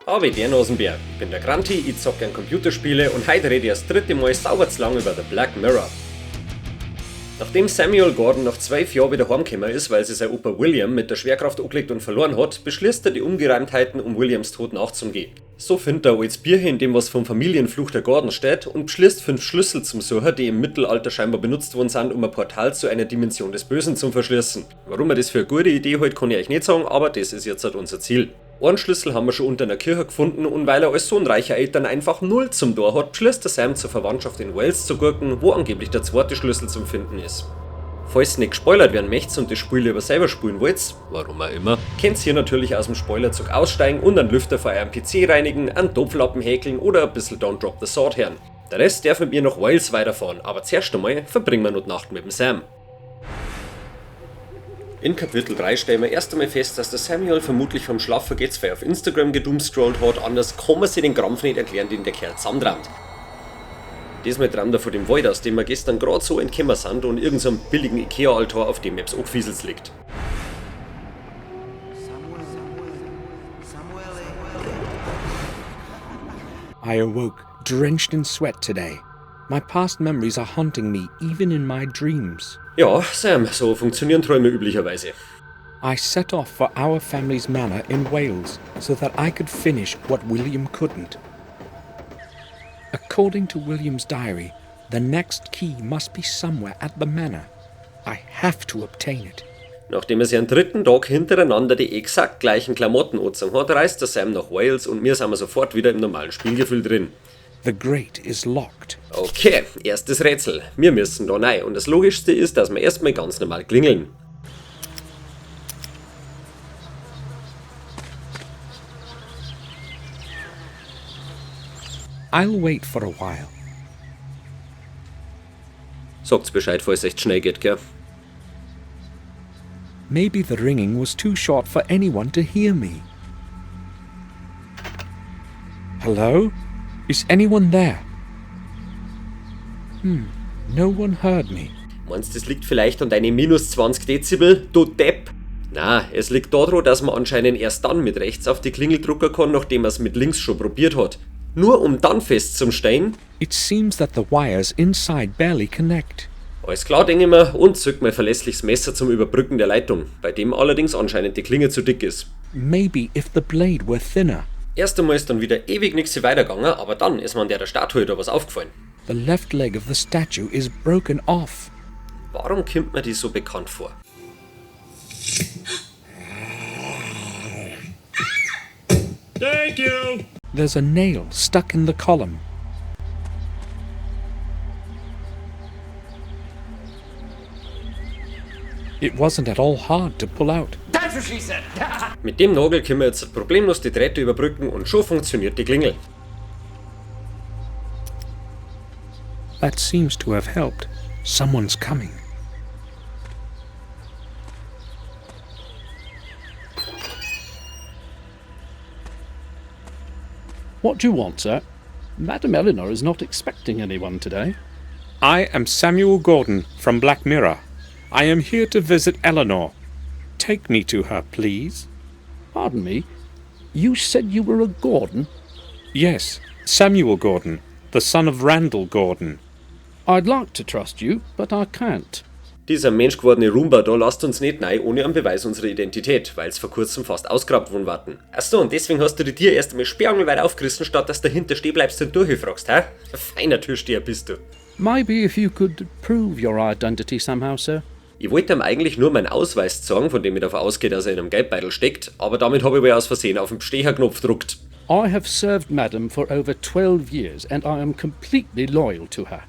Habe der Nasenbär. Ich bin der Granti, ich zock gern Computerspiele und heute rede ich das dritte Mal sauber zu lang über The Black Mirror. Nachdem Samuel Gordon nach 12 Jahren wieder heimgekommen ist, weil sich sein Opa William mit der Schwerkraft angelegt und verloren hat, beschließt er die Ungereimtheiten, um Williams Tod nachzugehen. So findet er ein altes Bier, in dem was vom Familienfluch der Gordon steht, und beschließt 5 Schlüssel zum Suchen, die im Mittelalter scheinbar benutzt worden sind, um ein Portal zu einer Dimension des Bösen zu verschließen. Warum er das für eine gute Idee hält, kann ich euch nicht sagen, aber das ist jetzt halt unser Ziel. Einen Schlüssel haben wir schon unter einer Kirche gefunden und weil er als Sohn reicher Eltern einfach null zum Tor hat, beschließt der Sam zur Verwandtschaft in Wales zu gurken, wo angeblich der zweite Schlüssel zum Finden ist. Falls nicht gespoilert werden möchtet und das Spiel lieber selber spielen wollt, warum auch immer, könnt ihr natürlich aus dem Spoilerzug aussteigen und einen Lüfter vor eurem PC reinigen, einen Topflappen häkeln oder ein bisschen Don't Drop the Sword hören. Der Rest darf mit mir nach Wales weiterfahren, aber zuerst einmal verbringen wir noch die Nacht mit dem Sam. In Kapitel 3 stellen wir erst einmal fest, dass der Samuel vermutlich vom Schlaf vergeht's auf Instagram gedoomscrollt hat, anders kann man sich den Krampf nicht erklären, den der Kerl zusammentramt. Diesmal träumt er von dem Wald, aus dem wir gestern grad so entkommen sind und irgend so einem billigen Ikea-Altar, auf dem etwas angefieselt liegt. I awoke drenched in sweat today. My past memories are haunting me even in my dreams. Ja, Sam, so funktionieren Träume üblicherweise. I set off for our family's manor in Wales so that I could finish what William couldn't. According to William's diary, the next key must be somewhere at the manor. I have to obtain it. Nachdem er sich am dritten Tag hintereinander die exakt gleichen Klamotten angezogen hat, reist der Sam nach Wales und wir sind sofort wieder im normalen Spielgefühl drin. The grate is locked. Okay, erstes Rätsel. Wir müssen da rein und das Logischste ist, dass wir erstmal ganz normal klingeln. I'll wait for a while. Sagt's Bescheid, falls es echt schnell geht, gell? Maybe the ringing was too short for anyone to hear me. Hello? Is anyone there? No one heard me. Meinst du, das liegt vielleicht an deinen minus 20 Dezibel, du Depp? Na, es liegt daran, dass man anscheinend erst dann mit rechts auf die Klingel drücken kann, nachdem er's mit links schon probiert hat. Nur um dann festzustellen. It seems that the wires inside barely connect. Alles klar, denke ich mir, und zück mein verlässliches Messer zum Überbrücken der Leitung, bei dem allerdings anscheinend die Klinge zu dick ist. Maybe if the blade were thinner. Erst einmal ist dann wieder ewig nichts weitergegangen, aber dann ist mir an der Statue da was aufgefallen. The left leg of the statue is broken off. Warum kommt mir die so bekannt vor? Thank you! There's a nail stuck in the column. It wasn't at all hard to pull out. That's what she said. Mit dem Nagel können wir jetzt problemlos die Drähte überbrücken und schon funktioniert die Klingel. That seems to have helped. Someone's coming. What do you want, sir? Madam Eleanor is not expecting anyone today. I am Samuel Gordon from Black Mirror. I am here to visit Eleanor. Take me to her, please. Pardon me, you said you were a Gordon? Yes, Samuel Gordon, the son of Randall Gordon. I'd like to trust you, but I can't. Dieser menschgewordene Roomba da lasst uns nicht rein ohne einen Beweis unserer Identität, weil's vor kurzem fast ausgeraubt worden warten. Achso, und deswegen hast du die Tür erst einmal sperrangelweit aufgerissen, statt dass du dahinter stehen bleibst und durchfragst, hä? Ein feiner Türsteher bist du. Maybe if you could prove your identity somehow, sir. Ich wollte ihm eigentlich nur meinen Ausweis zeigen, von dem ich davon ausgehe, dass er in einem Geldbeutel steckt, aber damit habe ich wohl aus Versehen auf den Bestecherknopf gedruckt. I have served Madam for over 12 years and I am completely loyal to her.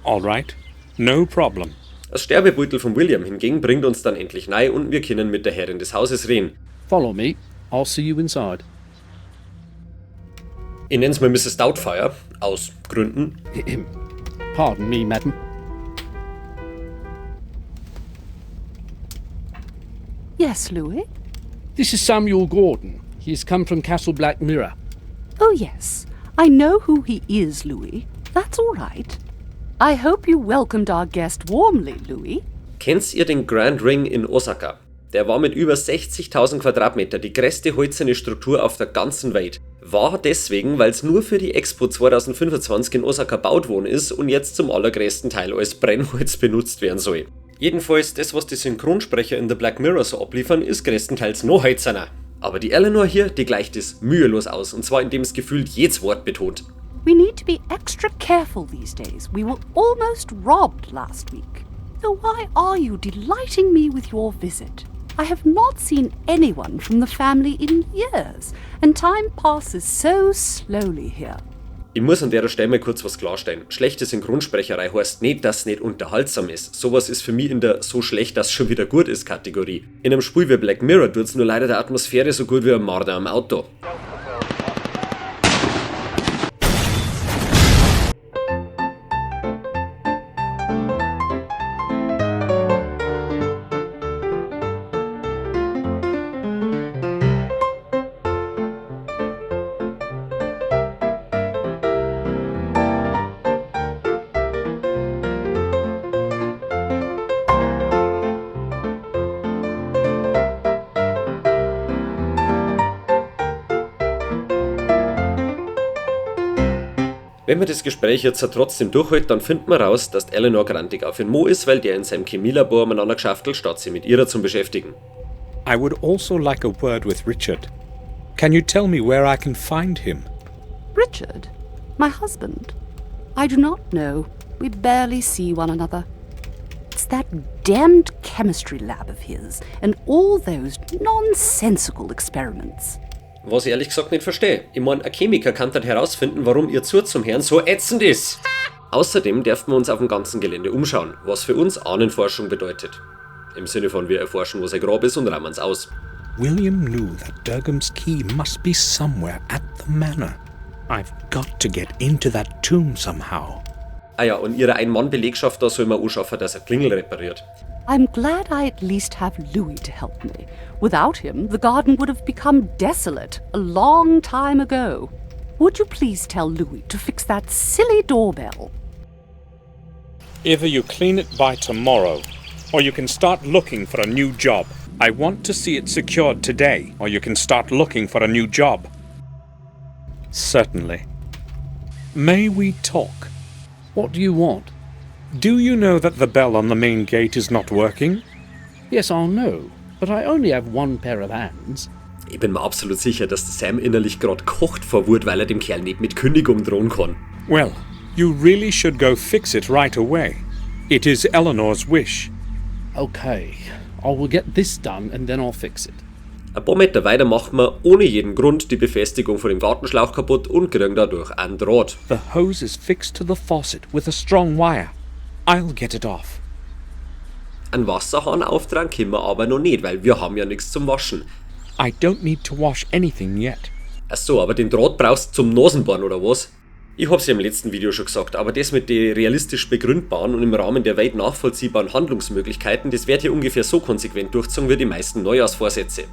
All right, no problem. Das Sterbebeutel von William hingegen bringt uns dann endlich rein und wir können mit der Herrin des Hauses reden. Follow me, I'll see you inside. Ich nenn's mal Misses Doubtfire, aus Gründen. Pardon me, Madam. Yes, Louis? This is Samuel Gordon. He has come from Castle Black Mirror. Oh, yes. I know who he is, Louis. That's all right. I hope you welcomed our guest warmly, Louis. Kennt ihr den Grand Ring in Osaka? Der war mit über 60.000 Quadratmeter die größte hölzerne Struktur auf der ganzen Welt. War deswegen, weil's nur für die Expo 2025 in Osaka gebaut worden ist und jetzt zum allergrößten Teil als Brennholz benutzt werden soll. Jedenfalls, das, was die Synchronsprecher in The Black Mirror so abliefern, ist größtenteils noch hölzerner. Aber die Eleanor hier, die gleicht es mühelos aus, und zwar indem es gefühlt jedes Wort betont. We need to be extra careful these days. We were almost robbed last week. So why are you delighting me with your visit? I have not seen anyone from the family in years, and time passes so slowly here. Ich muss an der Stelle mal kurz was klarstellen. Schlechte Synchronsprecherei heißt nicht, dass es nicht unterhaltsam ist. Sowas ist für mich in der so schlecht, dass schon wieder gut ist Kategorie. In einem Spiel wie Black Mirror tut's nur leider der Atmosphäre so gut wie ein Marder am Auto. Wenn man das Gespräch jetzt trotzdem durchhält, dann findet man raus, dass Eleanor grantig auf den Mo ist, weil der in seinem Chemielabor umeinander geschaftelt, statt sie mit ihrer zu beschäftigen. I would also like a word with Richard. Can you tell me where I can find him? Richard, my husband. I do not know. We barely see one another. It's that damned chemistry lab of his and all those nonsensical experiments. Was ich ehrlich gesagt nicht verstehe. Ich mein, ein Chemiker kann dann herausfinden, warum ihr Zur zum Herrn so ätzend ist. Außerdem dürfen wir uns auf dem ganzen Gelände umschauen, was für uns Ahnenforschung bedeutet. Im Sinne von wir erforschen, wo sein Grab ist und rammen's aus. William knew that Durgham's key must be somewhere at the manor. I've got to get into that tomb somehow. Ah ja, und ihre Ein-Mann-Belegschaft da soll man anschaffen, dass er Klingel repariert. I'm glad I at least have Louis to help me. Without him, the garden would have become desolate a long time ago. Would you please tell Louis to fix that silly doorbell? Either you clean it by tomorrow, or you can start looking for a new job. I want to see it secured today, or you can start looking for a new job. Certainly. May we talk? What do you want? Do you know that the bell on the main gate is not working? Yes, I'll know, but I only have one pair of hands. Ich bin mir absolut sicher, dass der Sam innerlich grad kocht vor Wut, weil er dem Kerl nicht mit Kündigung drohen kann. Well, you really should go fix it right away. It is Eleanor's wish. Okay, I will get this done and then I'll fix it. Ein paar Meter weiter machen wir ohne jeden Grund die Befestigung von dem Gartenschlauch kaputt und kriegen dadurch einen Draht. The hose is fixed to the faucet with a strong wire. I'll get it off. Einen Wasserhahn auftragen können wir aber noch nicht, weil wir haben ja nichts zum Waschen. I don't need to wash anything yet. Ach so, aber den Draht brauchst du zum Nasenbohren oder was? Ich hab's ja im letzten Video schon gesagt, aber das mit den realistisch begründbaren und im Rahmen der weit nachvollziehbaren Handlungsmöglichkeiten, das wird hier ungefähr so konsequent durchzogen wie die meisten Neujahrsvorsätze.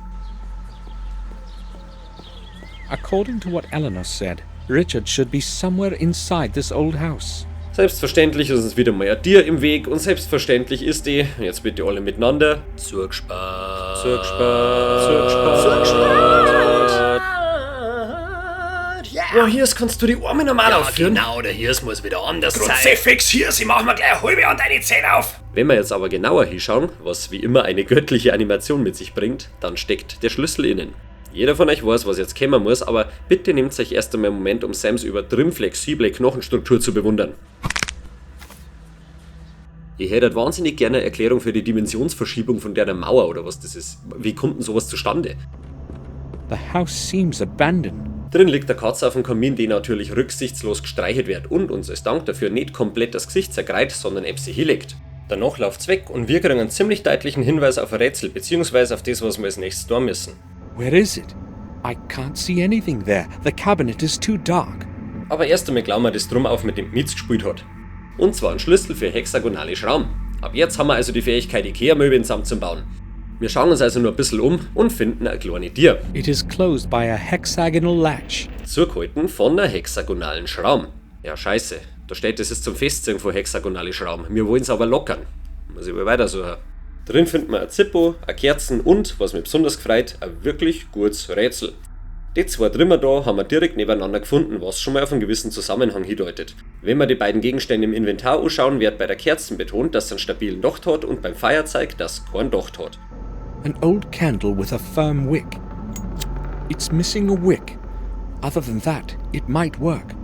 According to what Eleanor said, Richard should be somewhere inside this old house. Selbstverständlich ist uns wieder mal ein Tier im Weg und selbstverständlich ist die, jetzt bitte alle miteinander, zugesperrt, zugesperrt, zugesperrt, zugesperrt. Yeah. Ja, hier kannst du die Arme normal Ja, aufführen. genau, der Hirs muss wieder anders sein. Kruzifix, hier, sie machen mir gleich eine halbe an deine Zähne auf! Wenn wir jetzt aber genauer hinschauen, was wie immer eine göttliche Animation mit sich bringt, dann steckt der Schlüssel innen. Jeder von euch weiß, was jetzt kommen muss, aber bitte nehmt euch erst einmal einen Moment, um Sams übertrieben flexible Knochenstruktur zu bewundern. Ich hätte halt wahnsinnig gerne eine Erklärung für die Dimensionsverschiebung von der Mauer oder was das ist. Wie kommt denn sowas zustande? The house seems abandoned. Drin liegt der Katze auf dem Kamin, die natürlich rücksichtslos gestreichelt wird und uns als Dank dafür nicht komplett das Gesicht zerkreit, sondern eben sie hinlegt. Danach läuft's weg und wir kriegen einen ziemlich deutlichen Hinweis auf ein Rätsel, beziehungsweise auf das, was wir als nächstes tun müssen. Where is it? I can't see anything there. The cabinet is too dark. Aber erst einmal klauen wir das Drum auf, mit dem Mietz gespielt hat. Und zwar ein Schlüssel für hexagonale Schrauben. Ab jetzt haben wir also die Fähigkeit, Ikea-Möbeln zusammenzubauen. Wir schauen uns also nur ein bisschen um und finden eine kleine Tür. It is closed by a hexagonal latch. Zugehalten von einer hexagonalen Schraube. Ja, scheiße. Da steht, das ist zum Festziehen von hexagonale Schrauben. Wir wollen's aber lockern. Muss ich wohl weitersuchen. Drin finden wir ein Zippo, a Kerzen und, was mich besonders gefreut, ein wirklich gutes Rätsel. Die zwei Trimmer da haben wir direkt nebeneinander gefunden, was schon mal auf einen gewissen Zusammenhang hindeutet. Wenn wir die beiden Gegenstände im Inventar anschauen, wird bei der Kerzen betont, dass es einen stabilen Docht hat und beim Feuerzeug, dass es keinen Docht hat. An old candle with a firm wick. It's missing a wick. Other than that, it might work.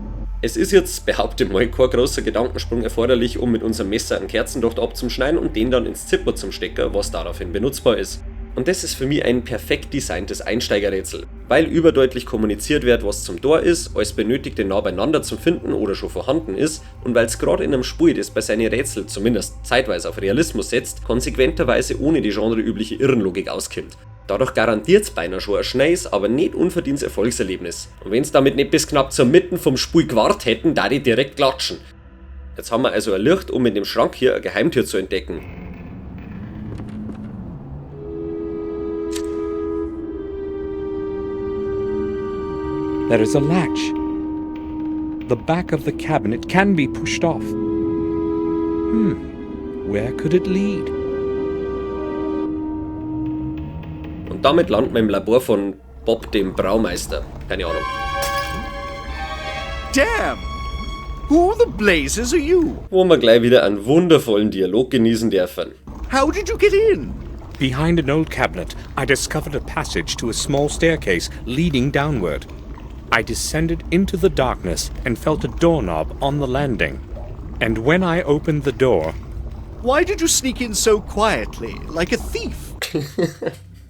Es ist jetzt, behaupte ich mal, kein großer Gedankensprung erforderlich, um mit unserem Messer einen Kerzendocht abzuschneiden und den dann ins Zippo zum Stecker, was daraufhin benutzbar ist. Und das ist für mich ein perfekt designtes Einsteigerrätsel, weil überdeutlich kommuniziert wird, was zum Tor ist, alles Benötigte nah beieinander zum Finden oder schon vorhanden ist und weil's grad in einem Spiel, das bei seinen Rätsel zumindest zeitweise auf Realismus setzt, konsequenterweise ohne die genreübliche Irrenlogik auskommt. Dadurch garantiert's beinahe schon ein schnelles, aber nicht unverdientes Erfolgserlebnis. Und wenn's damit nicht bis knapp zur Mitten vom Spiel gewartet hätten, da die direkt klatschen. Jetzt haben wir also ein Licht, um in dem Schrank hier eine Geheimtür zu entdecken. There is a latch. The back of the cabinet can be pushed off. Where could it lead? Und damit landen wir im Labor von Bob, dem Braumeister. Keine Ahnung. Damn! Who the blazes are you? Wo wir gleich wieder einen wundervollen Dialog genießen dürfen. How did you get in? Behind an old cabinet, I discovered a passage to a small staircase leading downward. I descended into the darkness and felt a doorknob on the landing. And when I opened the door... Why did you sneak in so quietly, like a thief?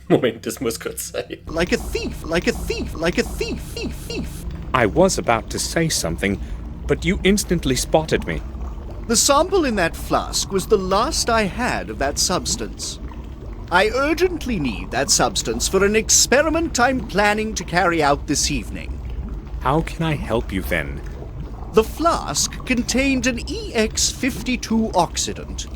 Moment, das muss kurz sein. Like a thief, like a thief, like a thief, thief, thief. I was about to say something, but you instantly spotted me. The sample in that flask was the last I had of that substance. I urgently need that substance for an experiment I'm planning to carry out this evening. How can I help you then? The flask contained an EX52 oxidant.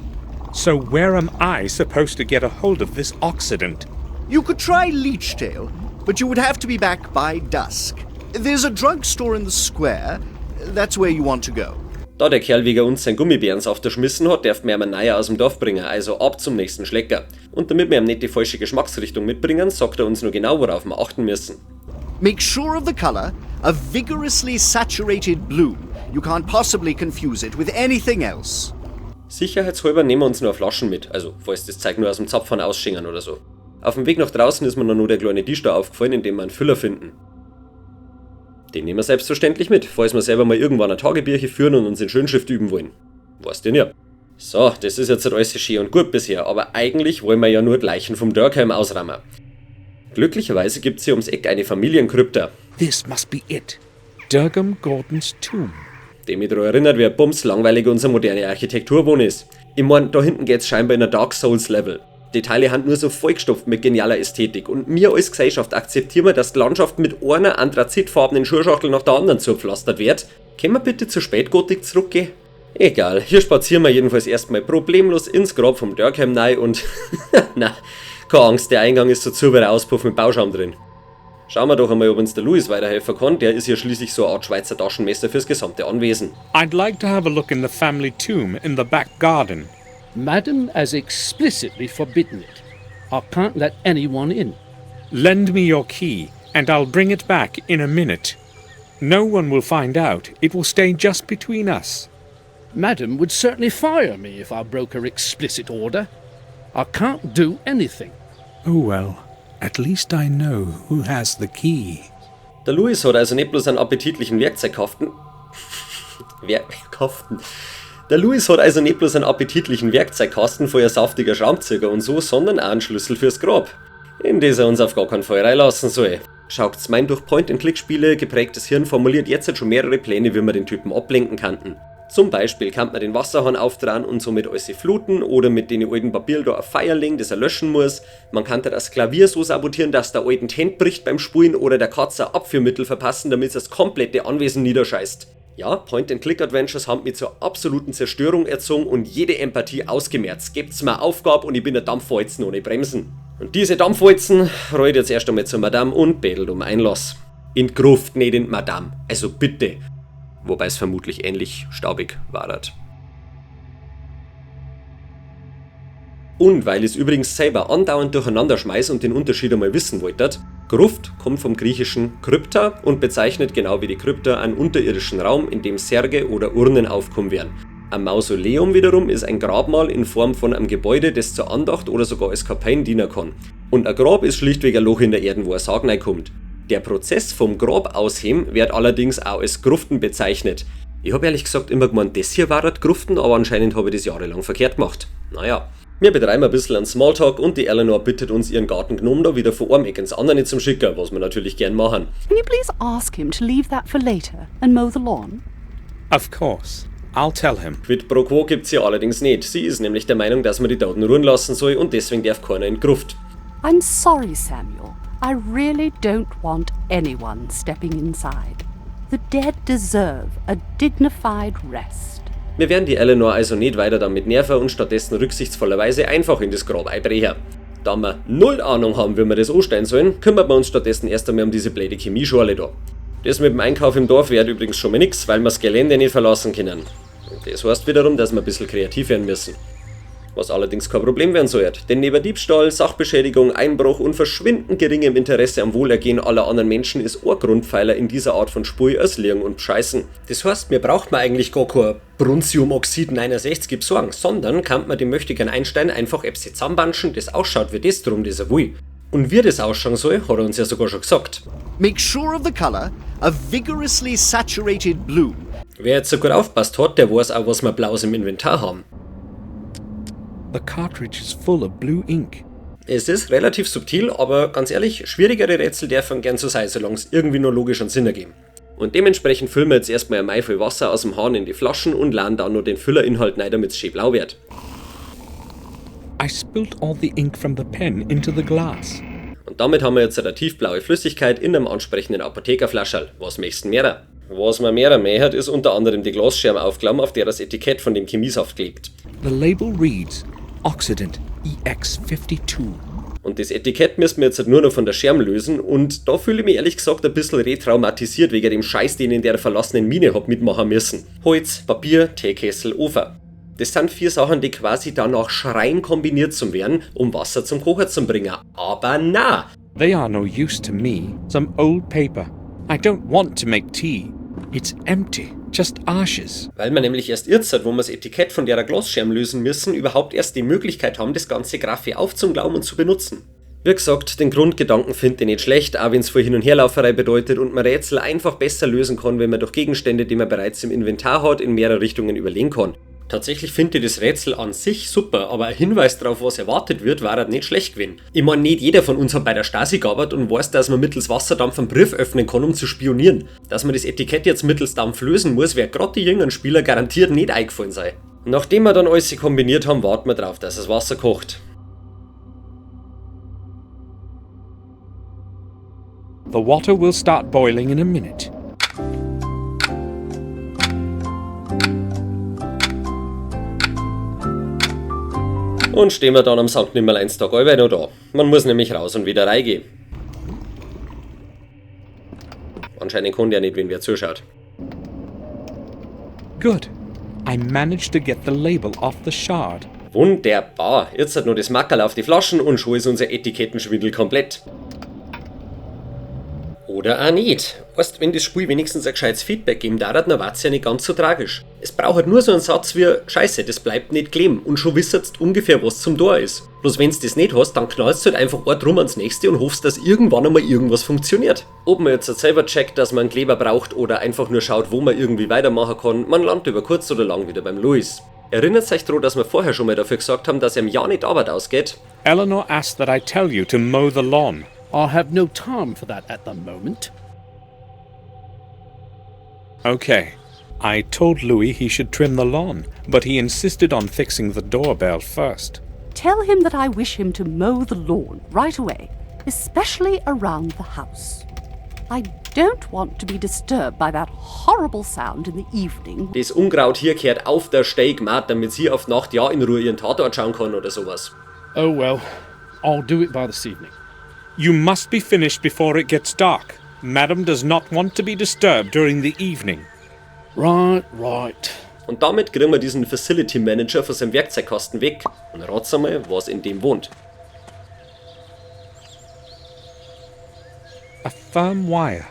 So where am I supposed to get a hold of this oxidant? You could try Leechdale, but you would have to be back by dusk. There's a drugstore in the square. That's where you want to go. Da der Kerl wegen uns sein Gummibärensaft erschmissen hat, darf man ihn näher aus dem Dorf bringen, also ab zum nächsten Schlecker. Und damit wir ihm nicht die falsche Geschmacksrichtung mitbringen, sagt er uns nur genau, worauf wir achten müssen. Make sure of the color, a vigorously saturated blue. You can't possibly confuse it with anything else. Sicherheitshalber nehmen wir uns nur Flaschen mit, also falls das Zeug nur aus dem Zapfhahn ausschingern oder so. Auf dem Weg nach draußen ist mir dann nur der kleine Tisch da aufgefallen, in dem wir einen Füller finden. Den nehmen wir selbstverständlich mit, falls wir selber mal irgendwann eine Tagebirche führen und uns in Schönschrift üben wollen. Weißt du ja. So, das ist jetzt alles schön und gut bisher, aber eigentlich wollen wir ja nur die Leichen vom Durkheim ausräumen. Glücklicherweise gibt's hier ums Eck eine Familienkrypta. This must be it. Durgam Gordon's tomb. Die mich daran erinnert, wie bums langweilig unsere moderne Architektur ist. Ich mein, da hinten geht's scheinbar in ein Dark Souls Level. Die Teile haben nur so vollgestopft mit genialer Ästhetik und wir als Gesellschaft akzeptieren wir, dass die Landschaft mit einer anthrazitfarbenen Schuhschachtel nach der anderen zugepflastert wird. Können wir bitte zur Spätgotik zurückgehen? Egal, hier spazieren wir jedenfalls erstmal problemlos ins Grab vom Durkheim rein und na, keine Angst, der Eingang ist so zu wie der Auspuff mit Bauschaum drin. Schauen wir doch einmal, ob uns der Louis weiterhelfen kann, der ist ja schließlich so eine Art Schweizer Taschenmesser fürs gesamte Anwesen. I'd like to have a look in the family tomb in the back garden. Madam has explicitly forbidden it. I can't let anyone in. Lend me your key, and I'll bring it back in a minute. No one will find out. It will stay just between us. Madam would certainly fire me if I broke her explicit order. I can't do anything. Oh well, at least I know who has the key. Der Louis hat also nicht bloß einen appetitlichen Werkzeugkasten. Werkkasten. Der Louis hat also nicht bloß einen appetitlichen Werkzeugkasten voller saftiger Schraubenzieher und so, sondern auch einen Schlüssel fürs Grab, in das er uns auf gar keinen Fall reinlassen soll. Schaut's, mein durch Point-and-Click-Spiele geprägtes Hirn formuliert jetzt schon mehrere Pläne, wie wir den Typen ablenken könnten. Zum Beispiel kann man den Wasserhahn aufdrehen und somit alles fluten oder mit den alten Papier da ein Feuer legen, das er löschen muss. Man kann da das Klavier so sabotieren, dass der alten Tent bricht beim Spulen oder der Katze ein Abführmittel verpassen, damit es das komplette Anwesen niederscheißt. Ja, Point-and-Click-Adventures haben mich zur absoluten Zerstörung erzogen und jede Empathie ausgemerzt. Gebt's mir Aufgabe und ich bin der Dampfwalzen ohne Bremsen. Und diese Dampfwalzen rollt jetzt erst einmal zur Madame und bedelt um Einlass. In die Gruft, nicht in die Madame. Also bitte. Wobei es vermutlich ähnlich staubig war. Und weil ich's übrigens selber andauernd durcheinander schmeiß und den Unterschied einmal wissen wolltet, Gruft kommt vom griechischen Krypta und bezeichnet genau wie die Krypta einen unterirdischen Raum, in dem Särge oder Urnen aufkommen werden. Ein Mausoleum wiederum ist ein Grabmal in Form von einem Gebäude, das zur Andacht oder sogar als Kapellen dienen kann. Und ein Grab ist schlichtweg ein Loch in der Erde, wo ein Sarg reinkommt. Der Prozess vom Grab ausheben wird allerdings auch als Gruften bezeichnet. Ich hab ehrlich gesagt immer gemeint, das hier war das Gruften, aber anscheinend habe ich das jahrelang verkehrt gemacht. Naja. Wir betreiben ein bisschen einen Smalltalk und die Eleanor bittet uns, ihren Gartengnom da wieder von einem Eck ins andere zum schicken, was wir natürlich gern machen. Can you please ask him to leave that for later and mow the lawn? Of course. I'll tell him. Quid pro quo gibt's hier allerdings nicht. Sie ist nämlich der Meinung, dass man die Toten ruhen lassen soll und deswegen darf keiner in die Gruft. I'm sorry, Samuel. I really don't want anyone stepping inside. The dead deserve a dignified rest. Wir werden die Eleanor also nicht weiter damit nerven und stattdessen rücksichtsvollerweise einfach in das Grab einbrechen. Da wir null Ahnung haben, wie wir das anstellen sollen, kümmern wir uns stattdessen erst einmal um diese blöde Chemieschorle da. Das mit dem Einkauf im Dorf wird übrigens schon mal nix, weil wir das Gelände nicht verlassen können. Und das heißt wiederum, dass wir ein bisschen kreativ werden müssen. Was allerdings kein Problem werden sollte, denn neben Diebstahl, Sachbeschädigung, Einbruch und verschwindend geringem Interesse am Wohlergehen aller anderen Menschen ist ein Grundpfeiler in dieser Art von Spiel als Liegen und Bescheißen. Das heißt, mir braucht man eigentlich gar kein Brunziumoxid 69 besorgen, sondern kann man dem möchtegern Einstein einfach etwas zusammenbanschen, das ausschaut wie das drum, das er will. Und wie das ausschauen soll, hat er uns ja sogar schon gesagt. Make sure of the color, a vigorously saturated blue. Wer jetzt so gut aufpasst hat, der weiß auch, was wir Blaues im Inventar haben. The cartridge is full of blue ink. Es ist relativ subtil, aber ganz ehrlich, schwierigere Rätsel dürfen gern so sein, solange es irgendwie nur logisch einen Sinn ergeben. Und dementsprechend füllen wir jetzt erstmal ein Mai voll Wasser aus dem Hahn in die Flaschen und laden dann noch den Füllerinhalt rein, damit's schön blau wird. I spilt all the ink from the pen into the glass. Und damit haben wir jetzt eine tiefblaue Flüssigkeit in einem ansprechenden Apothekerflascherl. Was möchtest du mehr? Was man mehr mehr hat, ist unter anderem die Glasscherbe aufgenommen, auf der das Etikett von dem Chemiesaft klebt. The label reads Oxidant EX52. Und das Etikett müssen wir jetzt halt nur noch von der Scherm lösen und da fühle ich mich ehrlich gesagt ein bisschen retraumatisiert wegen dem Scheiß, den ich in der verlassenen Mine hab mitmachen müssen. Holz, Papier, Teekessel, Ofen. Das sind 4 Sachen, die quasi danach schreien kombiniert zu werden, um Wasser zum Kochen zu bringen. Aber na! They are no use to me. Some old paper. I don't want to make tea. It's empty. Just ashes. Weil man nämlich erst jetzt, wo wir das Etikett von der Glasscherm lösen müssen, überhaupt erst die Möglichkeit haben, das ganze Graffi aufzuglauben und zu benutzen. Wie gesagt, den Grundgedanken finde ich nicht schlecht, auch wenn's voll Hin- und Herlauferei bedeutet und man Rätsel einfach besser lösen kann, wenn man durch Gegenstände, die man bereits im Inventar hat, in mehrere Richtungen überlegen kann. Tatsächlich finde ich das Rätsel an sich super, aber ein Hinweis darauf, was erwartet wird, war halt nicht schlecht gewesen. Ich mein, nicht jeder von uns hat bei der Stasi gearbeitet und weiß, dass man mittels Wasserdampf einen Brief öffnen kann, um zu spionieren. Dass man das Etikett jetzt mittels Dampf lösen muss, wird grad die jüngeren Spieler garantiert nicht eingefallen sein. Nachdem wir dann alles kombiniert haben, warten wir drauf, dass das Wasser kocht. The water will start boiling in a minute. Und stehen wir dann am Sankt Nimmerleinstag allweil noch da. Man muss nämlich raus und wieder reingehen. Anscheinend kann der nicht, wenn wer zuschaut. Good. I managed to get the label off the shard. Wunderbar. Jetzt hat nur das Mackerl auf die Flaschen und schon ist unser Etikettenschwindel komplett. Oder auch nicht. Weißt, wenn das Spiel wenigstens ein gescheites Feedback geben darf, dann war's ja nicht ganz so tragisch. Es braucht halt nur so einen Satz wie Scheiße, das bleibt nicht kleben und schon wisst ungefähr, was zum Tor ist. Bloß wenn's das nicht hast, dann knallst du halt einfach ein drum ans nächste und hoffst, dass irgendwann einmal irgendwas funktioniert. Ob man jetzt selber checkt, dass man einen Kleber braucht oder einfach nur schaut, wo man irgendwie weitermachen kann, man landet über kurz oder lang wieder beim Louis. Erinnert euch dran, dass wir vorher schon mal dafür gesagt haben, dass ihm ja nicht Arbeit ausgeht? Eleanor asked that I tell you to mow the lawn. I have no time for that at the moment. Okay. I told Louis he should trim the lawn, but he insisted on fixing the doorbell first. Tell him that I wish him to mow the lawn right away, especially around the house. I don't want to be disturbed by that horrible sound in the evening. Das Unkraut hier kehrt auf der Steig matt, damit sie auf Nacht ja in Ruhe ihren Tatort schauen kann oder sowas. Oh well, I'll do it by this evening. You must be finished before it gets dark. Madam does not want to be disturbed during the evening. Right, right. Und damit kriegen wir diesen Facility Manager von seinem Werkzeugkasten weg. Und rat's einmal, was in dem wohnt. A firm wire.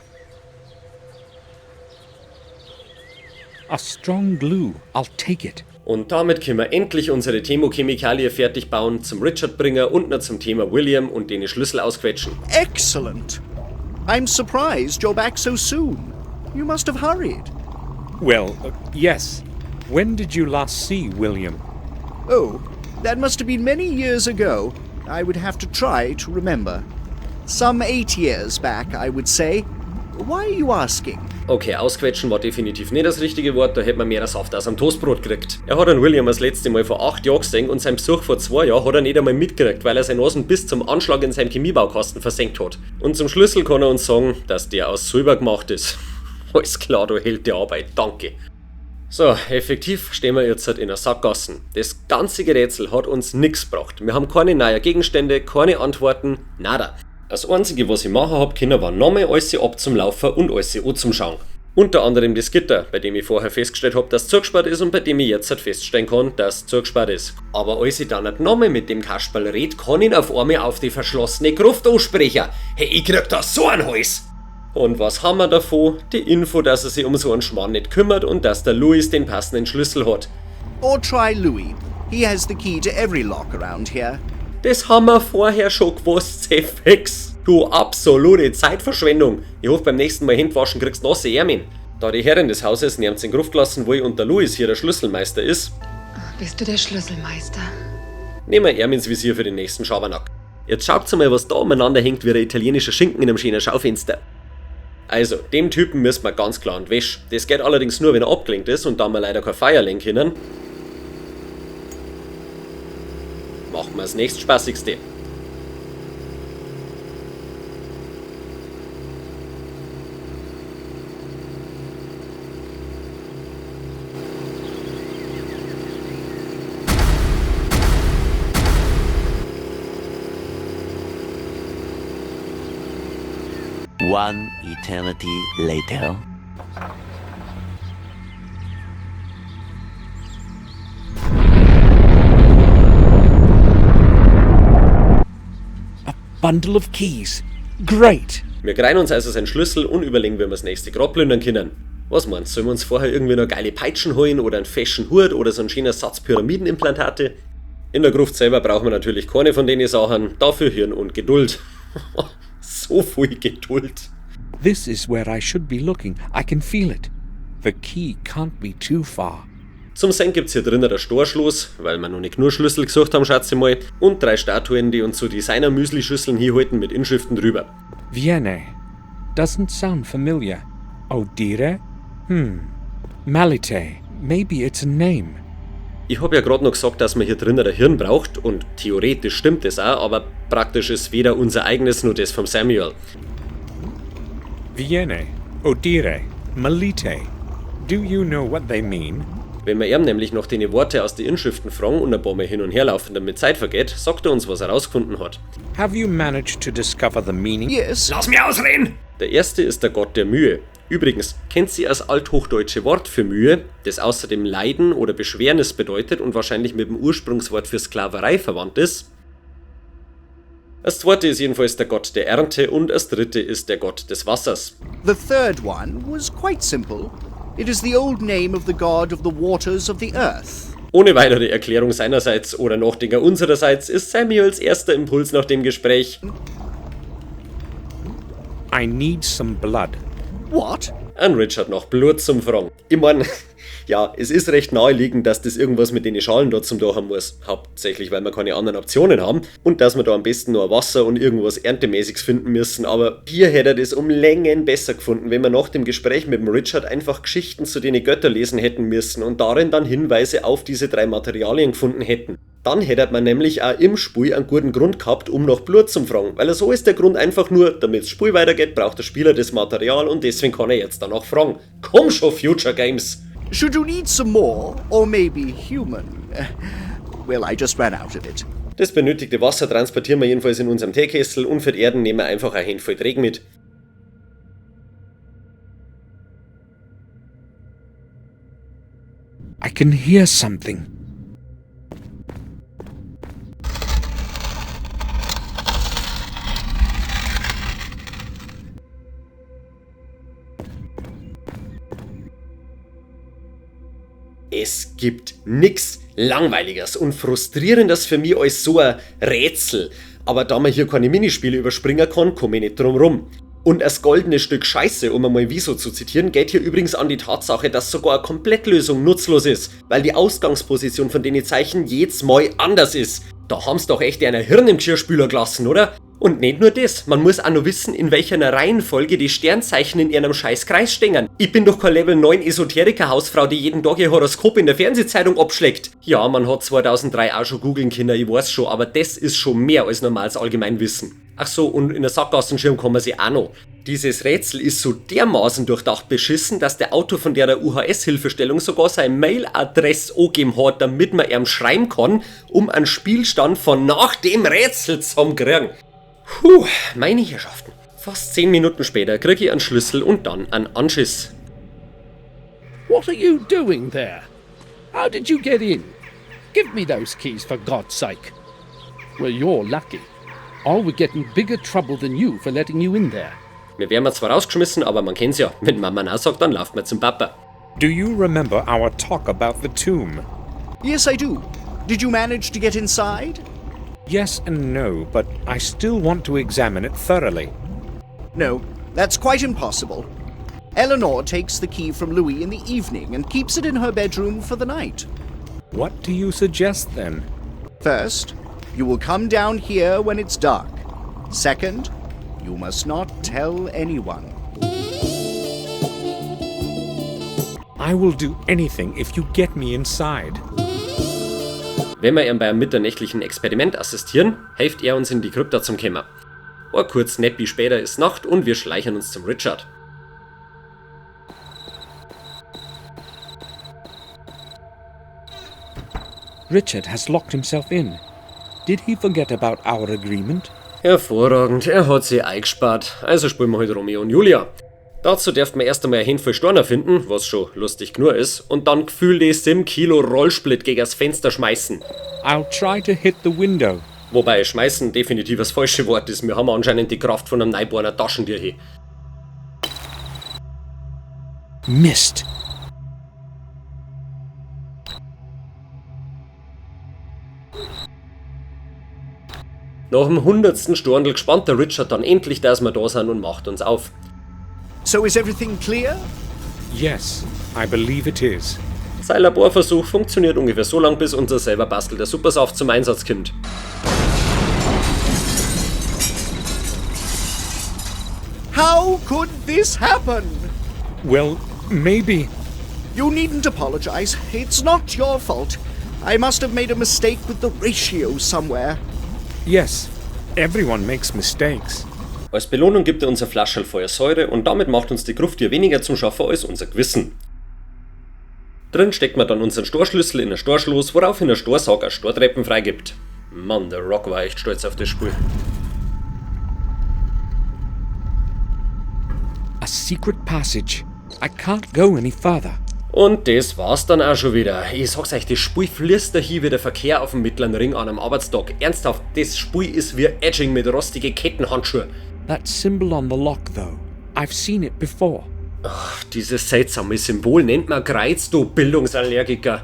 A strong glue. I'll take it. Und damit können wir endlich unsere Thermochemikalie fertig bauen, zum Richard bringen und noch zum Thema William und den Schlüssel ausquetschen. Excellent. I'm surprised you're back so soon. You must have hurried. Well, yes. When did you last see William? Oh, that must have been many years ago. I would have to try to remember. Some 8 years back, I would say. Why are you asking? Okay, ausquetschen war definitiv nicht das richtige Wort, da hätte man mehr Saft aus am Toastbrot gekriegt. Er hat den William das letzte Mal vor 8 Jahren gesehen und sein Besuch vor 2 Jahren hat er nicht einmal mitgekriegt, weil er seine Nasen bis zum Anschlag in seinem Chemiebaukasten versenkt hat. Und zum Schlüssel kann er uns sagen, dass der aus Silber gemacht ist. Alles klar, du Held der Arbeit, danke. So, effektiv stehen wir jetzt halt in der Sackgasse. Das ganze Gerätsel hat uns nix gebracht. Wir haben keine neuen Gegenstände, keine Antworten, nada. Das einzige, was ich machen hab können, war nochmal alles ab zum Laufen und alles anzuschauen. Unter anderem das Gitter, bei dem ich vorher festgestellt hab, dass zugesperrt ist und bei dem ich jetzt halt feststellen kann, dass zugesperrt ist. Aber als ich dann nicht nochmal mit dem Kasperl red, kann ich ihn auf einmal auf die verschlossene Gruft ansprechen. Hey, ich krieg da so einen Hals! Und was haben wir davon? Die Info, dass er sich um so einen Schmarrn nicht kümmert und dass der Louis den passenden Schlüssel hat. Or try Louis. He has the key to every lock around here. Das haben wir vorher schon gewusst, Zefix. Du absolute Zeitverschwendung. Ich hoffe, beim nächsten Mal Hände waschen kriegst du nasse Ärmel. Da die Herrin des Hauses nirgends in Gruft gelassen, wo ich und der Louis hier der Schlüsselmeister ist. Bist du der Schlüsselmeister? Nehmen wir Ärm ins Visier für den nächsten Schabernack. Jetzt schaut's mal, was da umeinander hängt wie ein italienischer Schinken in einem schönen Schaufenster. Also, dem Typen müssen wir ganz klar an die Wäsche. Das geht allerdings nur, wenn er abgelenkt ist und da wir leider kein Feuer legen können. Machen wir das nächstspaßigste. One eternity later. A bundle of keys. Great! Wir greifen uns also seinen Schlüssel und überlegen, wie wir das nächste Grab plündern können. Was meinst du, sollen wir uns vorher irgendwie noch geile Peitschen holen oder einen feschen Hut oder so einen schönen Satz Pyramidenimplantate? In der Gruft selber brauchen wir natürlich keine von den Sachen, dafür Hirn und Geduld. So viel Geduld. This is where I should be looking. I can feel it. The key can't be too far. Zum Sen gibt's hier drinnen das Storschloss, weil wir noch nicht nur Schlüssel gesucht haben, schätze ich mal, und 3 Statuen, die uns so Designer-Müsli-Schüsseln hinhalten mit Inschriften drüber. Vienne. Doesn't sound familiar. Odire? Malite. Maybe it's a name. Ich hab ja grad noch gesagt, dass man hier drinnen ein Hirn braucht und theoretisch stimmt das auch, aber praktisch ist weder unser eigenes noch das vom Samuel. Vienne, Odire, Malite. Do you know what they mean? Wenn wir ihm nämlich noch die Worte aus den Inschriften fragen und ein paar Mal hin und her laufen, damit Zeit vergeht, sagt er uns, was er rausgefunden hat. Have you managed to discover the meaning? Yes. Lass mich ausreden! Der erste ist der Gott der Mühe. Übrigens, kennt sie das althochdeutsche Wort für Mühe, das außerdem Leiden oder Beschwernis bedeutet und wahrscheinlich mit dem Ursprungswort für Sklaverei verwandt ist? Das zweite ist jedenfalls der Gott der Ernte und das dritte ist der Gott des Wassers. The third one was quite simple. It is the old name of the god of the waters of the earth. Ohne weitere Erklärung seinerseits oder Nachdenker unsererseits ist Samuels erster Impuls nach dem Gespräch: I need some blood. What? An Richard noch Blut zum Fragen. Ich mein, ja, es ist recht naheliegend, dass das irgendwas mit den Schalen dort zum tun haben muss. Hauptsächlich, weil wir keine anderen Optionen haben und dass wir da am besten nur Wasser und irgendwas Erntemäßiges finden müssen. Aber hier hätte er das um Längen besser gefunden, wenn wir nach dem Gespräch mit dem Richard einfach Geschichten zu den Göttern lesen hätten müssen und darin dann Hinweise auf diese 3 Materialien gefunden hätten. Dann hätte man nämlich auch im Spiel einen guten Grund gehabt, um nach Blut zu fragen, weil so ist der Grund einfach nur, damit's Spiel weitergeht, braucht der Spieler das Material und deswegen kann er jetzt danach fragen. Komm schon, Future Games! Should you need some more, or maybe human? Well, I just ran out of it. Das benötigte Wasser transportieren wir jedenfalls in unserem Teekessel und für die Erden nehmen wir einfach eine Handvoll Dreck mit. I can hear something. Es gibt nix Langweiliges und Frustrierendes für mich als so ein Rätsel. Aber da man hier keine Minispiele überspringen kann, komme ich nicht drum rum. Und das goldene Stück Scheiße, um einmal Wieso zu zitieren, geht hier übrigens an die Tatsache, dass sogar eine Komplettlösung nutzlos ist, weil die Ausgangsposition von den Zeichen jedes Mal anders ist. Da haben's doch echt einer Hirn im Geschirrspüler gelassen, oder? Und nicht nur das, man muss auch noch wissen, in welcher Reihenfolge die Sternzeichen in ihrem scheiß Kreis stehen. Ich bin doch kein Level 9 Esoteriker-Hausfrau, die jeden Tag ihr Horoskop in der Fernsehzeitung abschlägt. Ja, man hat 2003 auch schon googeln können, ich weiß schon, aber das ist schon mehr als normales Allgemeinwissen. Ach so, und in der Sackgassenschirm kann man sie auch noch. Dieses Rätsel ist so dermaßen durchdacht beschissen, dass der Autor von der UHS-Hilfestellung sogar seine Mailadresse angegeben hat, damit man ihm schreiben kann, um einen Spielstand von nach dem Rätsel zu kriegen. Puh, meine Herrschaften. Fast 10 Minuten später krieg ich einen Schlüssel und dann einen Anschiss. What are you doing there? How did you get in? Give me those keys, for God's sake. Well, you're lucky. I would get in bigger trouble than you for letting you in there. Wir werden zwar rausgeschmissen, aber man kennt's ja. Wenn Mama na sagt, dann lauft man zum Papa. Do you remember our talk about the tomb? Yes, I do. Did you manage to get inside? Yes and no, but I still want to examine it thoroughly. No, that's quite impossible. Eleanor takes the key from Louis in the evening and keeps it in her bedroom for the night. What do you suggest then? First, you will come down here when it's dark. Second, you must not tell anyone. I will do anything if you get me inside. Wenn wir ihm bei einem mitternächtlichen Experiment assistieren, hilft er uns in die Krypta zum Kämmer. Ein kurz Neppi später ist Nacht und wir schleichen uns zum Richard. Richard has locked himself in. Did he forget about our agreement? Hervorragend, er hat sie eingespart. Also spielen wir heute Romeo und Julia. Dazu darf man erst einmal ein Handvoll Steine finden, was schon lustig genug ist, und dann gefühlte 7 Kilo Rollsplit gegen das Fenster schmeißen. I'll try to hit the window. Wobei schmeißen definitiv das falsche Wort ist. Wir haben anscheinend die Kraft von einem neuborenen Taschentier hier. Mist! Nach dem 100. Storndl gespannt der Richard dann endlich, dass wir da sind und macht uns auf. So is everything clear? Yes, I believe it is. Sein Laborversuch funktioniert ungefähr so lang, bis unser selber bastelter Supersaft zum Einsatz kommt. How could this happen? Well, maybe. You needn't apologize. It's not your fault. I must have made a mistake with the ratio somewhere. Yes, everyone makes mistakes. Als Belohnung gibt er uns eine Flasche voller Säure und damit macht uns die Gruft hier weniger zum Schaffen als unser Gewissen. Drin steckt man dann unseren Storschlüssel in ein Storschloss, woraufhin der Storsack ein Stortreppen freigibt. Mann, der Rock war echt stolz auf das Spiel. A secret passage. I can't go any further. Und das war's dann auch schon wieder. Ich sag's euch, das Spiel fließt dahin wie der Verkehr auf dem Mittleren Ring an einem Arbeitstag. Ernsthaft, das Spiel ist wie Edging mit rostige Kettenhandschuhe. That symbol on the lock, though. I've seen it before. Ach, dieses seltsame Symbol nennt man Kreuz, du Bildungsallergiker.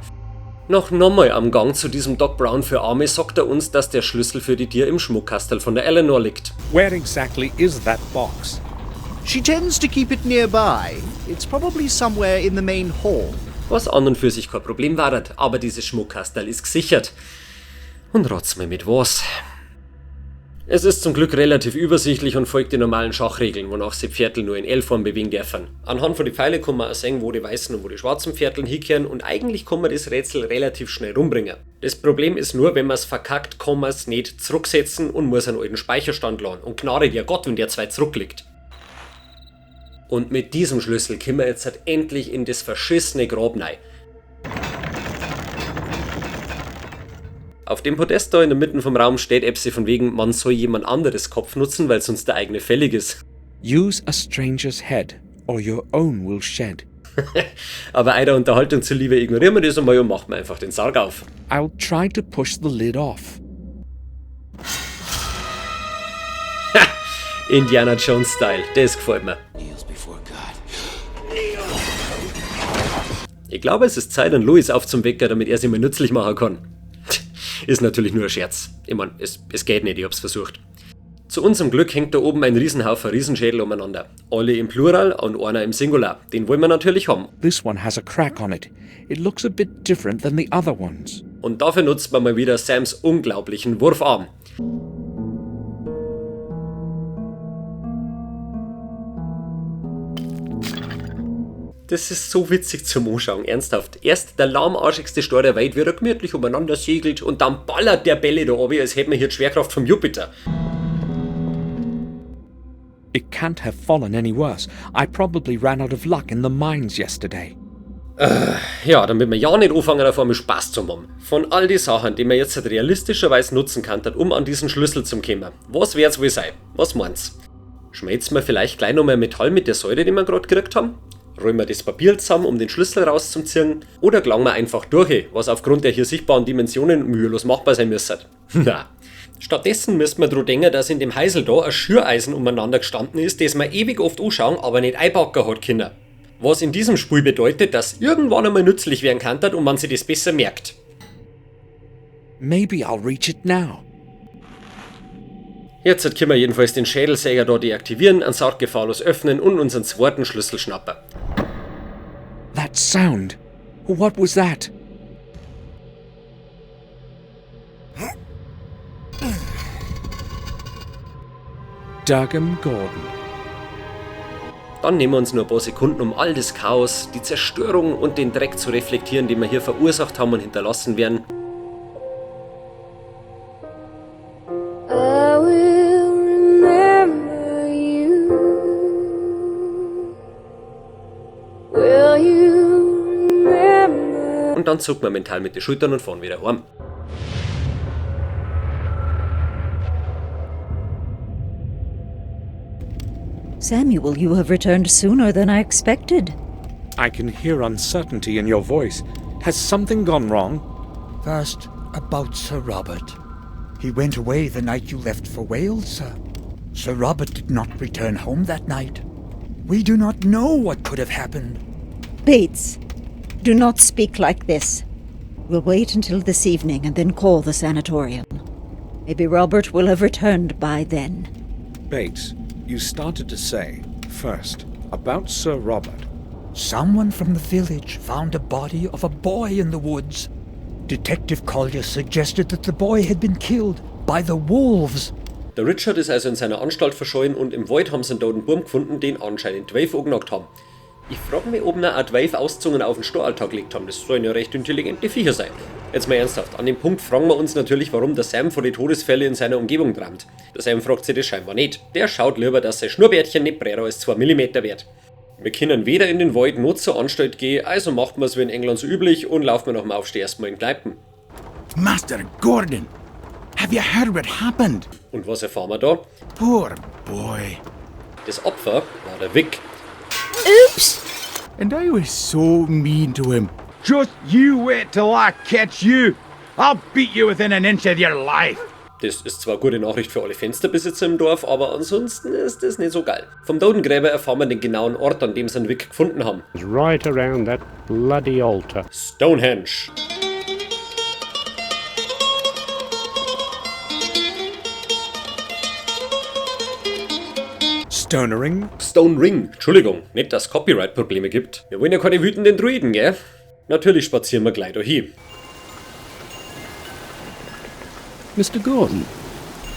Noch nochmal am Gang zu diesem Doc Brown für Arme sagt er uns, dass der Schlüssel für die Tür im Schmuckkastel von der Eleanor liegt. Where exactly is that box? She tends to keep it nearby. It's probably somewhere in the main hall. Was an und für sich kein Problem war, aber dieses Schmuckkastel ist gesichert. Und rat's mir mit was. Es ist zum Glück relativ übersichtlich und folgt den normalen Schachregeln, wonach sie Pferdl nur in L-Form bewegen dürfen. Anhand von den Pfeile kann man auch sehen, wo die weißen und wo die schwarzen Pferdl hinkehren und eigentlich kann man das Rätsel relativ schnell rumbringen. Das Problem ist nur, wenn man's verkackt, kann man's nicht zurücksetzen und muss einen alten Speicherstand laden. Und Gnade dir Gott, wenn der zwei zurückliegt. Und mit diesem Schlüssel kommen wir jetzt halt endlich in das verschissene Grab rein. Auf dem Podest da in der Mitte vom Raum steht Epsi von wegen, man soll jemand anderes Kopf nutzen, weil sonst der eigene fällig ist. Use a stranger's head, or your own will shed. Aber einer Unterhaltung zuliebe ignorieren wir das einmal und machen einfach den Sarg auf. I'll try to push the lid off. Indiana Jones Style, das gefällt mir. Ich glaube, es ist Zeit, an Louis aufzuwecken, damit er sich mal nützlich machen kann. Ist natürlich nur ein Scherz. Ich mein, es geht nicht, ich hab's versucht. Zu unserem Glück hängt da oben ein Riesenhaufen Riesenschädel umeinander. Alle im Plural und einer im Singular. Den wollen wir natürlich haben. This one has a crack on it. It looks a bit different than the other ones. Und dafür nutzt man mal wieder Sams unglaublichen Wurfarm. Das ist so witzig zum Anschauen, ernsthaft. Erst der lahmarschigste Stor der Welt, wie er gemütlich umeinander segelt und dann ballert der Bälle da runter, als hätten wir hier die Schwerkraft vom Jupiter. It can't have fallen any worse. I probably ran out of luck in the mines yesterday. Ja, damit wir ja nicht anfangen, auf einmal Spaß zu haben. Von all die Sachen, die man jetzt halt realistischerweise nutzen kann, um an diesen Schlüssel zu kommen. Was wird's wohl sein? Was meint's? Schmelzen wir vielleicht gleich nochmal Metall mit der Säure, die wir grad gekriegt haben? Rollen wir das Papier zusammen, um den Schlüssel rauszuziehen? Oder gelangen wir einfach durch, was aufgrund der hier sichtbaren Dimensionen mühelos machbar sein müsste? Na. Stattdessen müsste man dran denken, dass in dem Heisel da ein Schüreisen umeinander gestanden ist, das man ewig oft anschauen, aber nicht einpacken hat können. Was in diesem Spiel bedeutet, dass irgendwann einmal nützlich werden kann und man sich das besser merkt. Maybe I'll reach it now. Jetzt können wir jedenfalls den Schädelsäger da deaktivieren, einen Sarg gefahrlos öffnen und unseren zweiten Schlüssel schnappen. That sound. What was that? Durgam Gordon. Dann nehmen wir uns nur ein paar Sekunden, um all das Chaos, die Zerstörung und den Dreck zu reflektieren, den wir hier verursacht haben und hinterlassen werden. I will remember you. Will you remember? Und dann zucken wir mental mit den Schultern und fahren wieder heim. Samuel, you have returned sooner than I expected. I can hear uncertainty in your voice. Has something gone wrong? First, about Sir Robert. He went away the night you left for Wales, sir. Sir Robert did not return home that night. We do not know what could have happened. Bates, do not speak like this. We'll wait until this evening and then call the sanatorium. Maybe Robert will have returned by then. Bates, you started to say, first, about Sir Robert. Someone from the village found a body of a boy in the woods. Detective Collier suggested that the boy had been killed by the wolves. Der Richard ist also in seiner Anstalt verschollen und im Wald haben sie einen toten Burm gefunden, den anscheinend 12 angenagt haben. Ich frag mich, ob noch auch 12 Auszungen auf den Storalltag gelegt haben. Das sollen ja recht intelligente Viecher sein. Jetzt mal ernsthaft, an dem Punkt fragen wir uns natürlich, warum der Sam vor die Todesfälle in seiner Umgebung träumt. Der Sam fragt sich das scheinbar nicht. Der schaut lieber, dass sein Schnurrbärtchen nicht breiter als 2 mm wird. Wir können weder in den Wald noch zur Anstalt gehen, also macht man's wie in England so üblich und laufen wir nach dem Aufstehen erstmal in Kneipen. Master Gordon, have you heard what happened? Und was erfahren wir da? Poor boy. Das Opfer war der Vic. Oops! And I was so mean to him. Just you wait till I catch you. I'll beat you within an inch of your life. Das ist zwar eine gute Nachricht für alle Fensterbesitzer im Dorf, aber ansonsten ist das nicht so geil. Vom Totengräber erfahren wir den genauen Ort, an dem sie den Vic gefunden haben. Right around that bloody altar. Stonehenge. Stonering? Stone Ring, Entschuldigung, nicht, dass es Copyright-Probleme gibt. Wir wollen ja keine wütenden Druiden, gell? Natürlich spazieren wir gleich dahin. Mr. Gordon,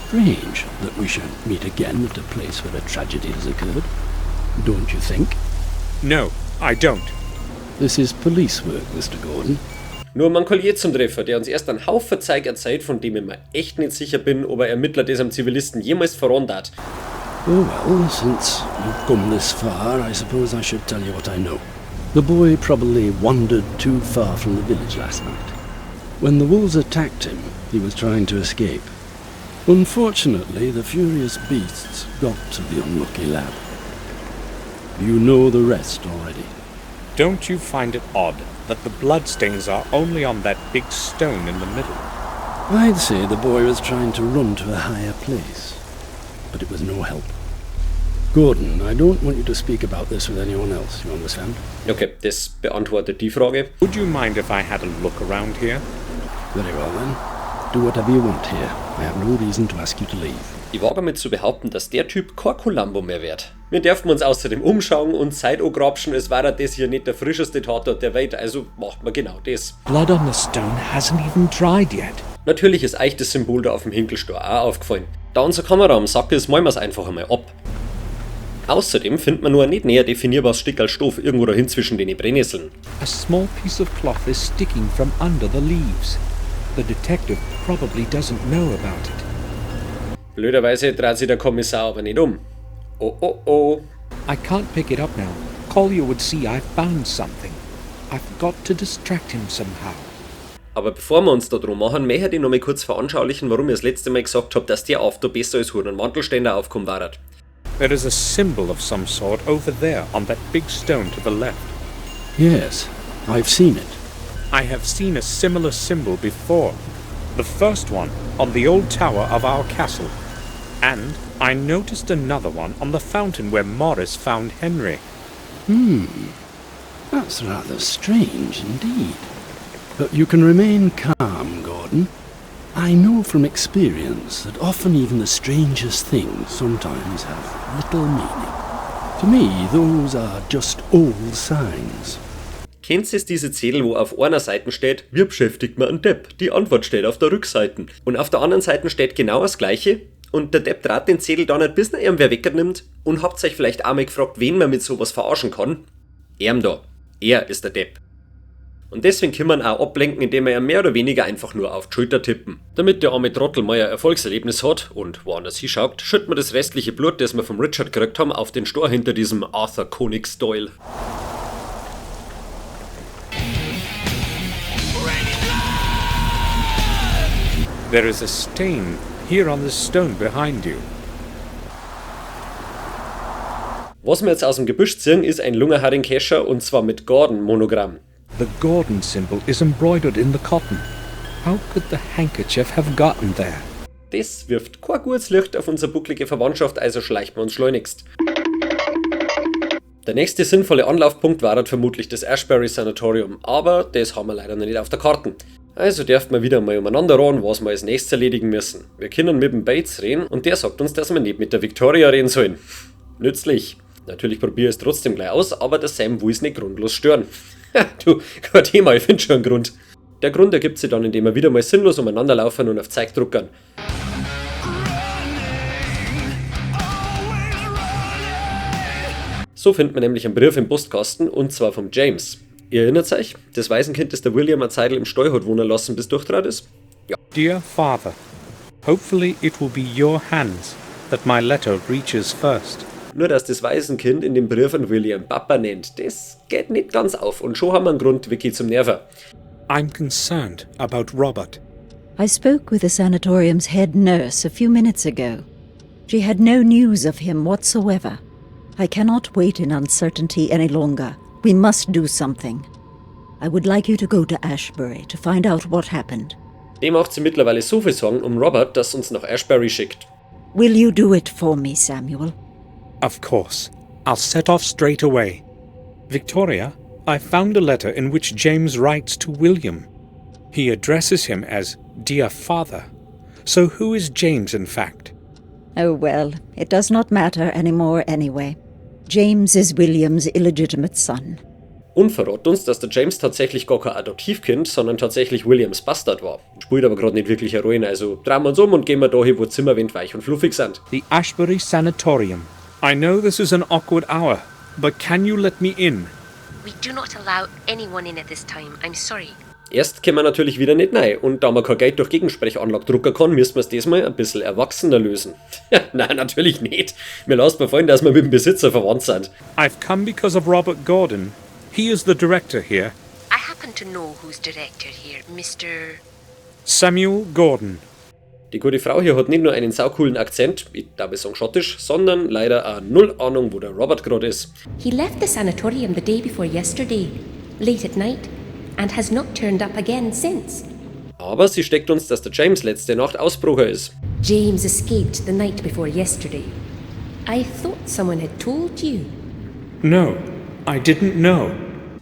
strange that we should meet again at a place where a tragedy has occurred. Don't you think? No, I don't. This is police work, Mr. Gordon. Nur man Collier zum Treffer, der uns erst einen Haufen Zeug erzählt, von dem ich mir echt nicht sicher bin, ob er Ermittler das am Zivilisten jemals verraten hat. Oh well, since you've come this far, I suppose I should tell you what I know. The boy probably wandered too far from the village last night. When the wolves attacked him, he was trying to escape. Unfortunately, the furious beasts got to the unlucky lad. You know the rest already. Don't you find it odd that the bloodstains are only on that big stone in the middle? I'd say the boy was trying to run to a higher place, but it was no help. Gordon, I don't want you to speak about this with anyone else, you understand? Okay, das beantwortet die Frage. Would you mind if I had a look around here? Very well then. Do whatever you want here. I have no reason to ask you to leave. Ich wage mal zu behaupten, dass der Typ kein Columbo mehr wird. Wir dürfen uns außerdem umschauen und Zeit angrapschen, es war das hier nicht der frischeste Tatort der Welt, also macht man genau das. Blood on the stone hasn't even dried yet. Natürlich ist euch das Symbol da auf dem Hinkelstoa auch aufgefallen. Da unsere Kamera am Sack ist, malen wir's einfach einmal ab. Außerdem findet man nur ein nicht näher definierbares Stickerl Stoff irgendwo dahin zwischen den Brennnesseln. A small piece of cloth is sticking from under the leaves. The detective probably doesn't know about it. Blöderweise dreht sich der Kommissar aber nicht um. Oh oh oh. I can't pick it up now. Collier would see I've found something. I've got to distract him somehow. Aber bevor wir uns da drum machen, möchte ich noch mal kurz veranschaulichen, warum ich das letzte Mal gesagt habe, dass der After besser als Hut und Mantelständer aufkommen war. There is a symbol of some sort over there on that big stone to the left. Yes, I've seen it. I have seen a similar symbol before. The first one on the old tower of our castle. And I noticed another one on the fountain where Morris found Henry. That's rather strange indeed. But you can remain calm, Gordon. I know from experience that often even the strangest things sometimes have little meaning. To me, those are just old signs. Kennt ihr diese Zettel, wo auf einer Seite steht, wie beschäftigt man einen Depp? Die Antwort steht auf der Rückseite. Und auf der anderen Seite steht genau das Gleiche. Und der Depp draht den Zettel da nicht, bis ihn ihm wer wegnimmt. Und habt euch vielleicht auch mal gefragt, wen man mit sowas verarschen kann? Er da. Er ist der Depp. Und deswegen kann man auch ablenken, indem wir ihn mehr oder weniger einfach nur auf die Schulter tippen. Damit der arme Trottel mal ein Erfolgserlebnis hat und woanders hinschaut, schütten wir das restliche Blut, das wir vom Richard gekriegt haben, auf den Stor hinter diesem Arthur Koenig Doyle. There is a stain here on the stone behind you. Was wir jetzt aus dem Gebüsch ziehen, ist ein Lungerharing-Kescher und zwar mit Gordon-Monogramm. The Gordon symbol is embroidered in the cotton. How could the handkerchief have gotten there? Das wirft kein gutes Licht auf unsere bucklige Verwandtschaft, also schleichen wir uns schleunigst. Der nächste sinnvolle Anlaufpunkt war vermutlich das Ashbury Sanatorium, aber das haben wir leider noch nicht auf der Karte. Also dürfen wir wieder mal umeinander ran, was wir als nächstes erledigen müssen. Wir können mit dem Bates reden und der sagt uns, dass wir nicht mit der Victoria reden sollen. Nützlich. Natürlich probiere ich es trotzdem gleich aus, aber der Sam will es nicht grundlos stören. Du, kein Thema, ich find schon einen Grund. Der Grund ergibt sich dann, indem wir wieder mal sinnlos umeinander laufen und auf Zeig druckern. So findet man nämlich einen Brief im Postkasten und zwar vom James. Ihr erinnert euch? Das Waisenkind, das der William eine Zeitl im Stall hat wohnen lassen, bis durchtrat ist? Ja. Dear Father, hopefully it will be your hands that my letter reaches first. Nur, dass das Waisenkind in dem Brief an William Papa nennt, das geht nicht ganz auf und schon haben wir einen Grund, Vicky zum Nerven. I'm concerned about Robert. I spoke with the sanatorium's head nurse a few minutes ago. She had no news of him whatsoever. I cannot wait in uncertainty any longer. We must do something. I would like you to go to Ashbury to find out what happened. Dem macht sie mittlerweile so viel Sorgen um Robert, dass uns nach Ashbury schickt. Will you do it for me, Samuel? Of course. I'll set off straight away. Victoria, I found a letter in which James writes to William. He addresses him as Dear Father. So who is James in fact? Oh well, it does not matter anymore anyway. James is William's illegitimate son. Und verrät uns, dass der James tatsächlich gar kein Adoptivkind, sondern tatsächlich Williams Bastard war. Spielt aber gerade nicht wirklich eine Rolle, also drehen wir uns um und gehen wir da hin, wo Zimmerwände weich und fluffig sind. The Ashbury Sanatorium. I know this is an awkward hour, but can you let me in? We do not allow anyone in at this time. I'm sorry. Erst können wir natürlich wieder nicht rein und da man kein Geld durch Gegensprechanlage drucken kann, müssen wir es diesmal ein bisschen erwachsener lösen. Nein, natürlich nicht. Mir lasst mir fallen, dass wir mit dem Besitzer verwandt sind. I've come because of Robert Gordon. He is the director here. I happen to know who's director here, Mr. Samuel Gordon. Die gute Frau hier hat nicht nur einen saucoolen Akzent, ich darf sagen schottisch, sondern leider auch null Ahnung, wo der Robert gerade ist. He left the sanatorium the day before yesterday, late at night, and has not turned up again since. Aber sie steckt uns, dass der James letzte Nacht Ausbrucher ist. James escaped the night before yesterday. I thought someone had told you. No, I didn't know.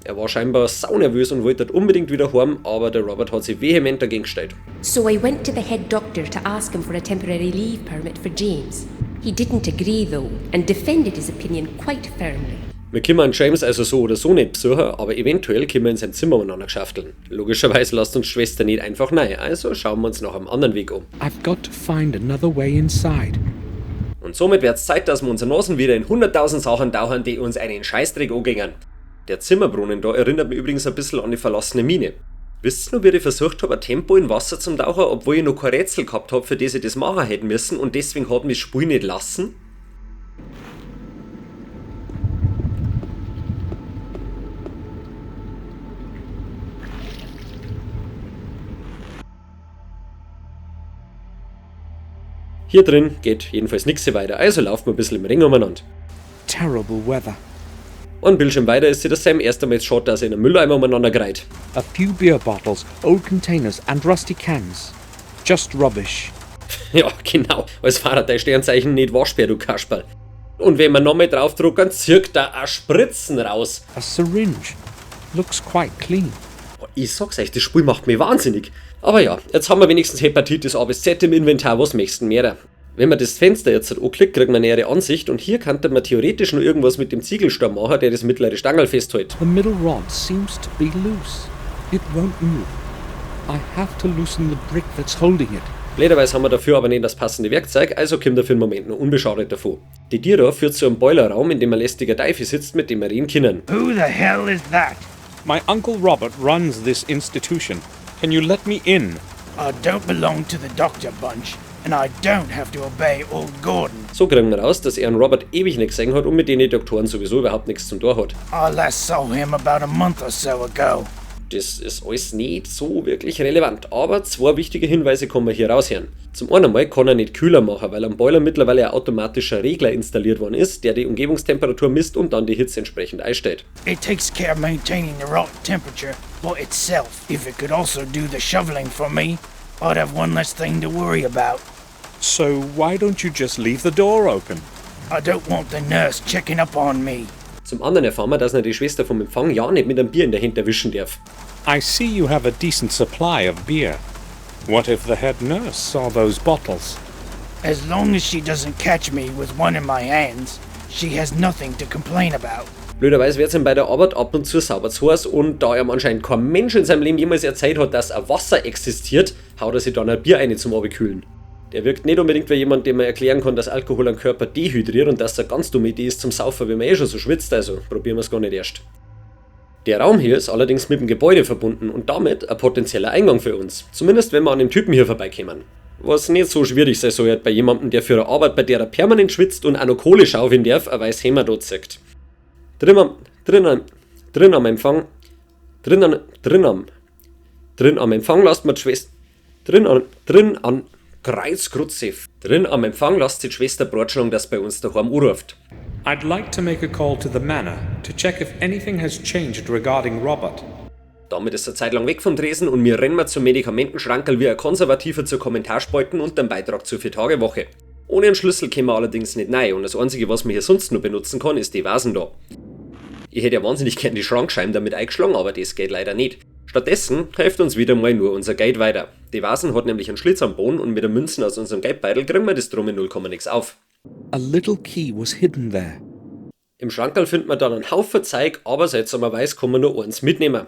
Er war scheinbar saunervös und wollte unbedingt wieder heim, aber der Robert hat sich vehement dagegen gestellt. So I went to the head doctor to ask him for a temporary leave permit for James. He didn't agree though, and defended his opinion quite firmly. Wir können James also so oder so nicht besuchen, aber eventuell können wir in seinem Zimmer umeinander geschafteln. Logischerweise lasst uns Schwester nicht einfach rein, also schauen wir uns nach einem anderen Weg um. I've got to find another way inside. Und somit wird's Zeit, dass wir unsere Nasen wieder in 100.000 Sachen tauchen, die uns einen Scheißdreck angehen. Der Zimmerbrunnen da erinnert mich übrigens ein bisschen an die verlassene Mine. Wisst ihr noch, wie ich versucht habe, ein Tempo in Wasser zum Tauchen, obwohl ich noch kein Rätsel gehabt hab, für das ich das machen hätte müssen und deswegen hat mich das Spiel nicht lassen? Hier drin geht jedenfalls nichts weiter, also laufen wir ein bisschen im Ring umeinander. Terrible weather. Ein Bildschirm weiter ist sich der Sam erst einmal schaut, dass er in einem Mülleimer umeinander greift. A few beer bottles, old containers and rusty cans. Just rubbish. Ja, genau. Als war dein Sternzeichen nicht Waschbär, du Kasperl. Und wenn wir nochmal draufdrucken, zirkt da auch Spritzen raus. A syringe. Looks quite clean. Ich sag's euch, das Spiel macht mich wahnsinnig. Aber ja, jetzt haben wir wenigstens Hepatitis A bis Z im Inventar, was möchten mehr? Wenn man das Fenster jetzt anklickt, kriegt man nähere Ansicht und hier könnte man theoretisch nur irgendwas mit dem Ziegelstein machen, der das mittlere Stangerl festhält. The middle rod seems to be loose. It won't move. I have to loosen the brick that's holding it. Blöderweise haben wir dafür aber nicht das passende Werkzeug, also kommt er für den Moment noch unbeschadet davon. Die Tür da führt zu einem Boilerraum, in dem ein lästiger Teufel sitzt, mit dem wir reden können. Who the hell is that? My Uncle Robert runs this institution. Can you let me in? I don't belong to the doctor bunch, and I don't have to obey old Gordon. So kriegen wir raus, dass er einen Robert ewig nicht gesehen hat und mit denen die Doktoren sowieso überhaupt nichts zum Tor hat. I last saw him about a month or so ago. Das ist alles nicht so wirklich relevant, aber zwei wichtige Hinweise kann man hier raushören. Zum einen einmal kann er nicht kühler machen, weil am Boiler mittlerweile ein automatischer Regler installiert worden ist, der die Umgebungstemperatur misst und dann die Hitze entsprechend einstellt. It takes care of maintaining the right temperature by itself. If it could also do the shoveling for me, I'd have one less thing to worry about. So why don't you just leave the door open? I don't want the nurse checking up on me. Zum anderen erfahren wir, dass er die Schwester vom Empfang ja nicht mit einem Bier in der Hand erwischen darf. I see you have a decent supply of beer. What if the head nurse saw those bottles? As long as she doesn't catch me with one in my hands, she has nothing to complain about. Blöderweise wird's ihm bei der Arbeit ab und zu sauber zu heiß und da ihm anscheinend kein Mensch in seinem Leben jemals erzählt hat, dass ein Wasser existiert, haut er sich dann ein Bier eine zum Abkühlen. Der wirkt nicht unbedingt wie jemand, dem man erklären kann, dass Alkohol am Körper dehydriert und dass es eine ganz dumme Idee ist zum Saufen, wenn man eh schon so schwitzt, also probieren wir's gar nicht erst. Der Raum hier ist allerdings mit dem Gebäude verbunden und damit ein potenzieller Eingang für uns. Zumindest wenn wir an dem Typen hier vorbeikommen. Was nicht so schwierig sein soll bei jemandem, der für eine Arbeit, bei der er permanent schwitzt und auch noch Kohle schaufeln darf, ein weißes Hämmer dort zieht. Drin am Empfang lasst man die Schwester. Drin an Kreuzkrutze. Drin am Empfang lasst die Schwester Bratschlag, dass bei uns daheim anruft. I'd like to make a call to the manor to check if anything has changed regarding Robert. Damit ist er Zeit lang weg vom Tresen und wir rennen zum Medikamentenschrankerl wie ein Konservativer zur Kommentarspalten und dem Beitrag zur 4-Tage-Woche. Ohne einen Schlüssel kämen wir allerdings nicht rein und das einzige, was man hier sonst nur benutzen kann, ist die Vasen da. Ich hätte ja wahnsinnig gern die Schrankscheiben damit eingeschlagen, aber das geht leider nicht. Stattdessen hilft uns wieder mal nur unser Geld weiter. Die Vasen hat nämlich einen Schlitz am Boden und mit den Münzen aus unserem Geldbeutel kriegen wir das drum in 0, nix auf. A little key was hidden there. Im Schrankerl findet man dann einen Haufen Zeug, aber seltsamerweise kann man nur eins mitnehmen.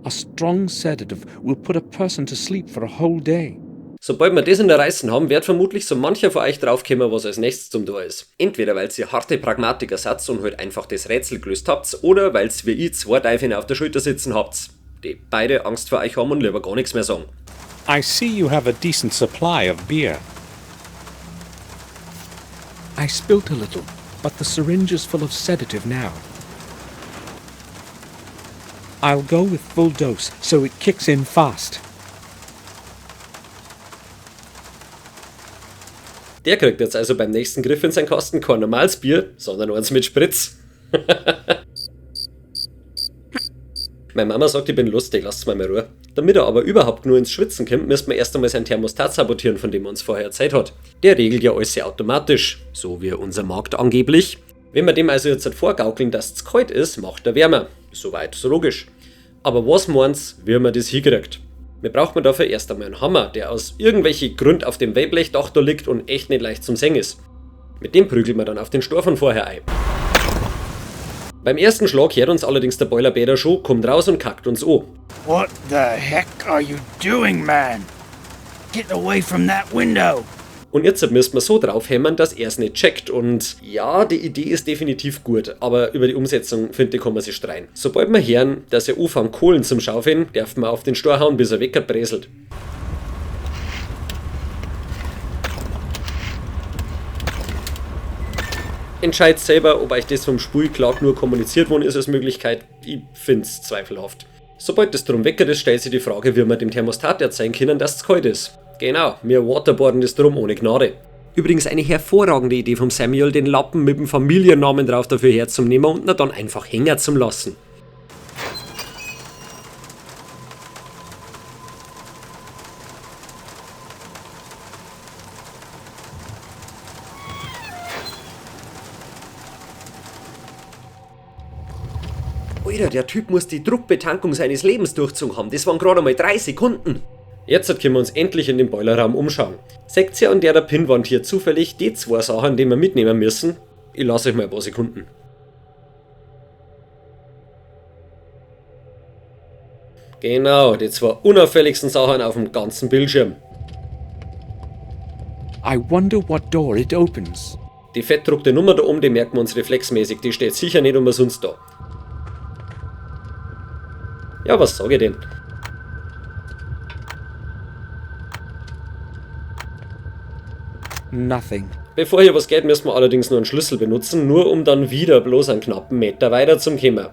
A strong sedative will put a person to sleep for a whole day. Sobald wir das in der Reißen haben, wird vermutlich so mancher von euch draufkommen, was als nächstes zum Tor ist. Entweder weil ihr harte Pragmatiker seid und halt einfach das Rätsel gelöst habt, oder weil wie ich zwei Teufel auf der Schulter sitzen habt, die beide Angst vor euch haben und lieber gar nichts mehr sagen. I see you have a decent supply of beer. I spilt a little, but the syringe is full of sedative now. I'll go with full dose, so it kicks in fast. Der kriegt jetzt also beim nächsten Griff in sein Kasten kein normales Bier, sondern eins mit Spritz. Meine Mama sagt, ich bin lustig, lasst's mal in Ruhe. Damit er aber überhaupt nur ins Schwitzen kommt, müssen wir erst einmal sein Thermostat sabotieren, von dem er uns vorher erzählt hat. Der regelt ja alles sehr automatisch, so wie unser Markt angeblich. Wenn wir dem also jetzt halt vorgaukeln, dass es kalt ist, macht er wärmer. Soweit, so logisch. Aber was meint's, wie man das hinkriegt? Wir brauchen dafür erst einmal einen Hammer, der aus irgendwelchen Gründen auf dem Wellblechdach da liegt und echt nicht leicht zum Sehen ist. Mit dem prügelt man dann auf den Stor von vorher ein. Beim ersten Schlag hört uns allerdings der Boilerbäder schon, kommt raus und kackt uns an. What the heck are you doing, man? Get away from that window! Und jetzt müssen wir so draufhämmern, dass er es nicht checkt. Und ja, die Idee ist definitiv gut, aber über die Umsetzung, finde ich, kann man sich streiten. Sobald wir hören, dass er anfängt, Kohlen zum Schaufeln, darf man auf den Stor hauen, bis er weggebräselt. Entscheidet selber, ob euch das vom Spiel klar nur kommuniziert worden ist als Möglichkeit. Ich find's zweifelhaft. Sobald das drum wecker ist, stellt sich die Frage, wie wir dem Thermostat erzählen können, dass es kalt ist. Genau, wir waterboarden das drum ohne Gnade. Übrigens eine hervorragende Idee vom Samuel, den Lappen mit dem Familiennamen drauf dafür herzunehmen und ihn dann einfach hängen zu lassen. Alter, der Typ muss die Druckbetankung seines Lebens durchzogen haben. Das waren gerade einmal 3 Sekunden. Jetzt können wir uns endlich in dem Boilerraum umschauen. Seht ihr an der Pinnwand hier zufällig die 2 Sachen, die wir mitnehmen müssen? Ich lasse euch mal ein paar Sekunden. Genau, die 2 unauffälligsten Sachen auf dem ganzen Bildschirm. I wonder what door it opens. Die fettdruckte Nummer da oben, die merken wir uns reflexmäßig, die steht sicher nicht umsonst da. Ja, was sag ich denn? Nothing. Bevor hier was geht, müssen wir allerdings nur einen Schlüssel benutzen, nur um dann wieder bloß einen knappen Meter weiter zum kommen.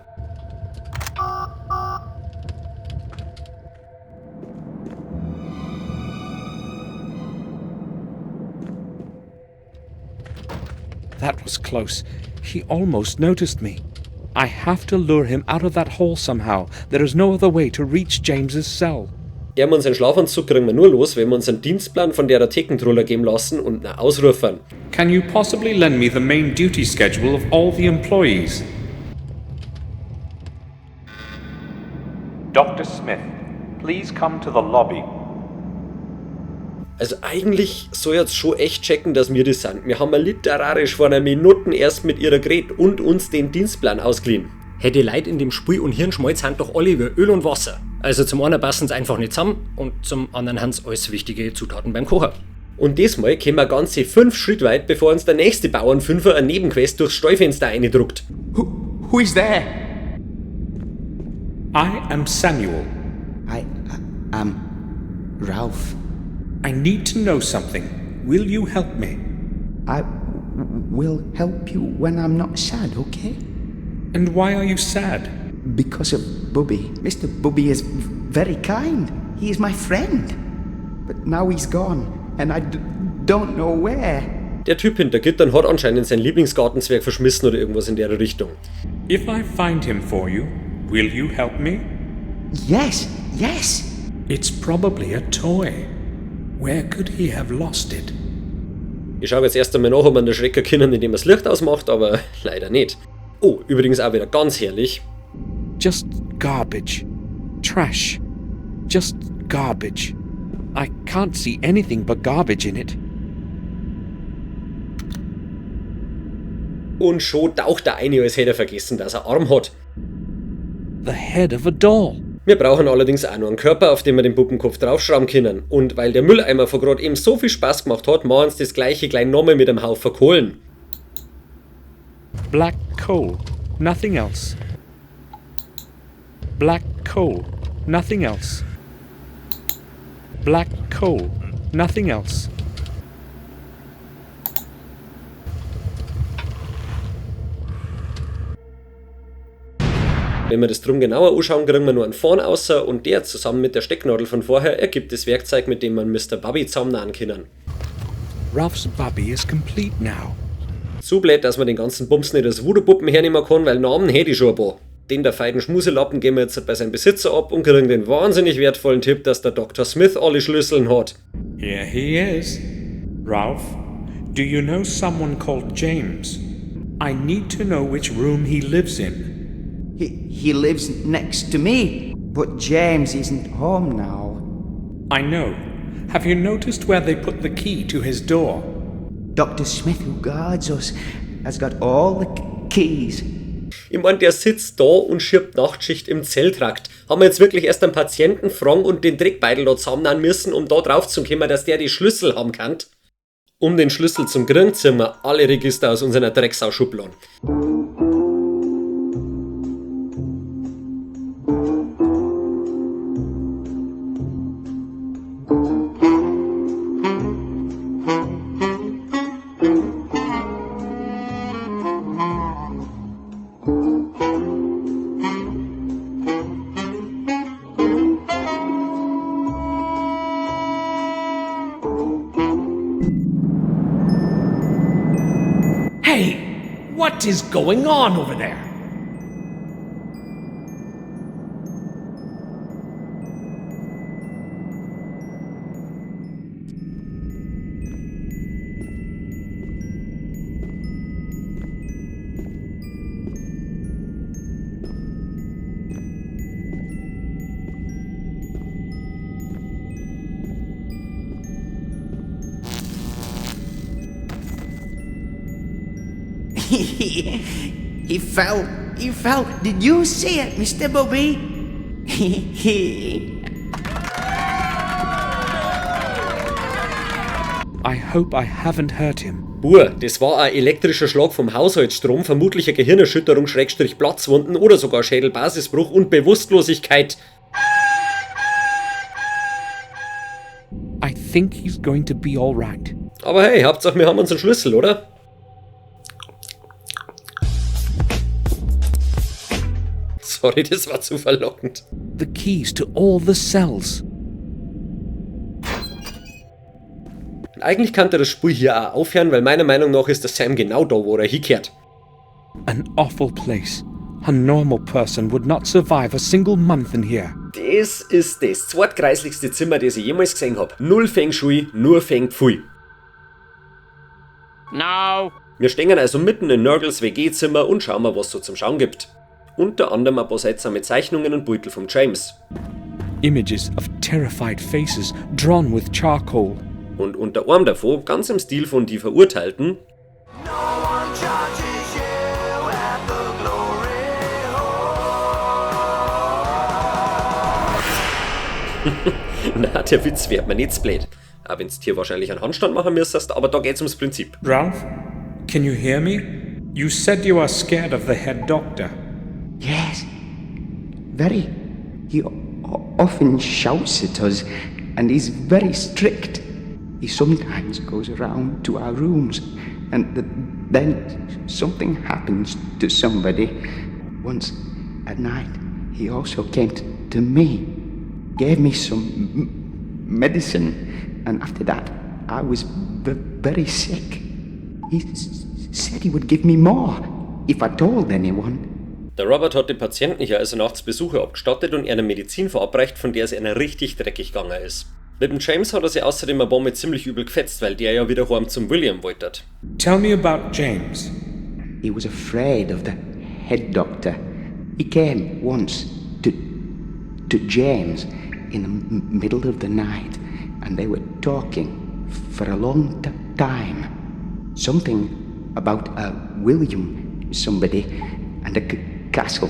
That was close. He almost noticed me. I have to lure him out of that hole somehow. There is no other way to reach James's cell. Er und seinen Schlafanzug kriegen wir nur los, wenn wir uns einen Dienstplan von der Thekentruller geben lassen und ihn ausrufen. Can you possibly lend me the main duty schedule of all the employees? Dr. Smith, please come to the lobby. Also eigentlich soll jetzt schon echt checken, dass wir das sind. Wir haben ja literarisch vor einer Minute erst mit ihrer geredet und uns den Dienstplan ausgeliehen. Hey, die Leute in dem Spiel und Hirnschmalz sind doch alle wie Öl und Wasser. Also zum einen passen's einfach nicht zusammen und zum anderen haben's alles wichtige Zutaten beim Kochen. Und diesmal kommen wir ganze 5 Schritt weit, bevor uns der nächste Bauernfünfer eine Nebenquest durchs Stallfenster eindruckt. Who is there? I am Samuel. I am Ralph. I need to know something. Will you help me? I will help you when I'm not sad, okay? And why are you sad? Because of Bubby. Mr. Bubby is very kind. He is my friend. But now he's gone, and I don't know where. Der Typ hinter Gittern hat anscheinend seinen Lieblingsgartenzwerg verschmissen oder irgendwas in der Richtung. If I find him for you, will you help me? Yes, yes. It's probably a toy. Where could he have lost it? Ich schaue jetzt erst einmal nach, ob man den Schrecker können, indem er das Licht ausmacht, aber leider nicht. Oh, übrigens auch wieder ganz herrlich. Just garbage. Trash. Just garbage. I can't see anything but garbage in it. Und schon taucht der eine, als hätte er vergessen, dass er Arm hat. The head of a doll. Wir brauchen allerdings auch noch einen Körper, auf den wir den Puppenkopf draufschrauben können. Und weil der Mülleimer vor grad eben so viel Spaß gemacht hat, machen uns das gleiche gleich nochmal mit einem Haufen Kohlen. Black coal, nothing else. Black coal, nothing else. Black coal, nothing else. Wenn wir das drum genauer anschauen, kriegen wir nur einen Faden außer und der zusammen mit der Stecknadel von vorher ergibt das Werkzeug, mit dem man Mister Bubby zusammennahen können. Ralph's Bubby is complete now. So blöd, dass man den ganzen Bums nicht als Voodoo-Puppen hernehmen kann, weil Namen hätte ich schon ein paar. Den der feiden Schmuselappen geben wir jetzt bei seinem Besitzer ab und kriegen den wahnsinnig wertvollen Tipp, dass der Dr. Smith alle Schlüsseln hat. Here he is. Ralph, do you know someone called James? I need to know which room he lives in. He lives next to me, but James isn't home now. I know. Have you noticed where they put the key to his door? Dr. Smith, who guards us, has got all the keys. Ich mein, der sitzt da und schirbt Nachtschicht im Zelltrakt. Haben wir jetzt wirklich erst einen Patienten fragen und den Dreckbeidel da zusammennehmen müssen, um da drauf zu kommen, dass der die Schlüssel haben kann? Um den Schlüssel zum Grünzimmer, alle Register aus unserer Drecksau-Schubladen. Hey, what is going on over there? He fell. He fell. Did you see it, Mr. Bubby? I hope I haven't hurt him. Buh, das war ein elektrischer Schlag vom Haushaltsstrom, vermutlich eine Gehirnerschütterung, Schrägstrich Platzwunden oder sogar Schädelbasisbruch und Bewusstlosigkeit. I think he's going to be all right. Aber hey, Hauptsache wir haben unseren Schlüssel, oder? Sorry, das war zu verlockend. The keys to all the cells. Und eigentlich kann der das Spiel hier auch aufhören, weil meiner Meinung nach ist der Sam genau da, wo er hinkehrt. An awful place. A normal person would not survive a single month in here. Das ist das zweitgreislichste Zimmer, das ich jemals gesehen hab. Null Feng Shui, nur Feng Pfui. No. Wir stehen also mitten in Nurgles WG-Zimmer und schauen mal, was so zum Schauen gibt. Unter anderem ein paar seltsame Zeichnungen und Beutel vom James. Images of terrified faces drawn with charcoal. Und unter einem davon, ganz im Stil von Die Verurteilten, na, der Witz wird mir nicht zu blöd. Auch wenn's hier wahrscheinlich einen Handstand machen müsstest, aber da geht's ums Prinzip. Ralph, can you hear me? You said you are scared of the head doctor. Yes, very. He often shouts at us and he's very strict. He sometimes goes around to our rooms and then something happens to somebody. Once at night, he also came to me, gave me some medicine, and after that, I was very sick. He said he would give me more if I told anyone. Der Robert hat dem Patienten hier also nachts Besuche abgestattet und er eine Medizin verabreicht, von der es einer richtig dreckig gegangen ist. Mit dem James hat er sich außerdem ein paar Mal ziemlich übel gefetzt, weil der ja wieder heim zum William wollte. Tell me about James. He was afraid of the head doctor. He came once to James in the middle of the night, and they were talking for a long time. Something about a William somebody and a castle.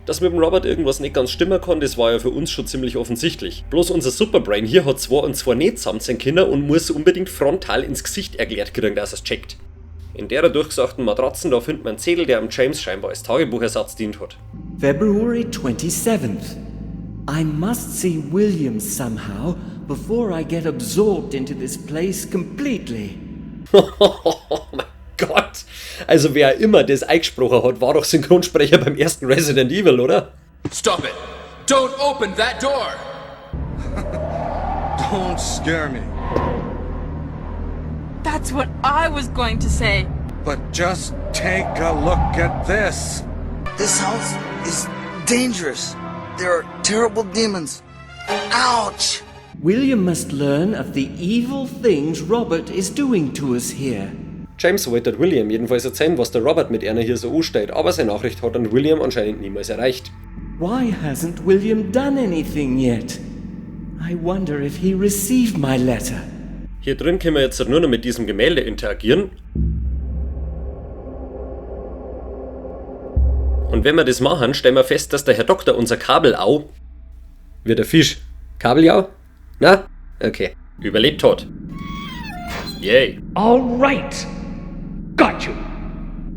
Dass mit dem Robert irgendwas nicht ganz stimmen kann, das war ja für uns schon ziemlich offensichtlich. Bloß unser Superbrain hier hat 2 und 2 nicht zusammen sein können und muss unbedingt frontal ins Gesicht erklärt kriegen, dass er's checkt. In derer durchgesachten Matratzen, da findet man einen Zettel, der am James scheinbar als Tagebuchersatz dient hat. February 27th. I must see William somehow before I get absorbed into this place completely. Oh mein Gott! Also wer immer das eingesprochen hat, war doch Synchronsprecher beim ersten Resident Evil, oder? Stop it! Don't open that door! Don't scare me. That That's what I was going to say. But just take a look at this. This house is dangerous. There are terrible demons. Ouch! William must learn of the evil things Robert is doing to us here. James wollte William jedenfalls erzählen, was der Robert mit einer hier so anstellt, aber seine Nachricht hat an William anscheinend niemals erreicht. Why hasn't William done anything yet? I wonder if he received my letter. Hier drin können wir jetzt nur noch mit diesem Gemälde interagieren. Und wenn wir das machen, stellen wir fest, dass der Herr Doktor unser Kabelau, wie der Fisch, Kabeljau? Na? Okay. Überlebt hat. Yay. All right. Got you.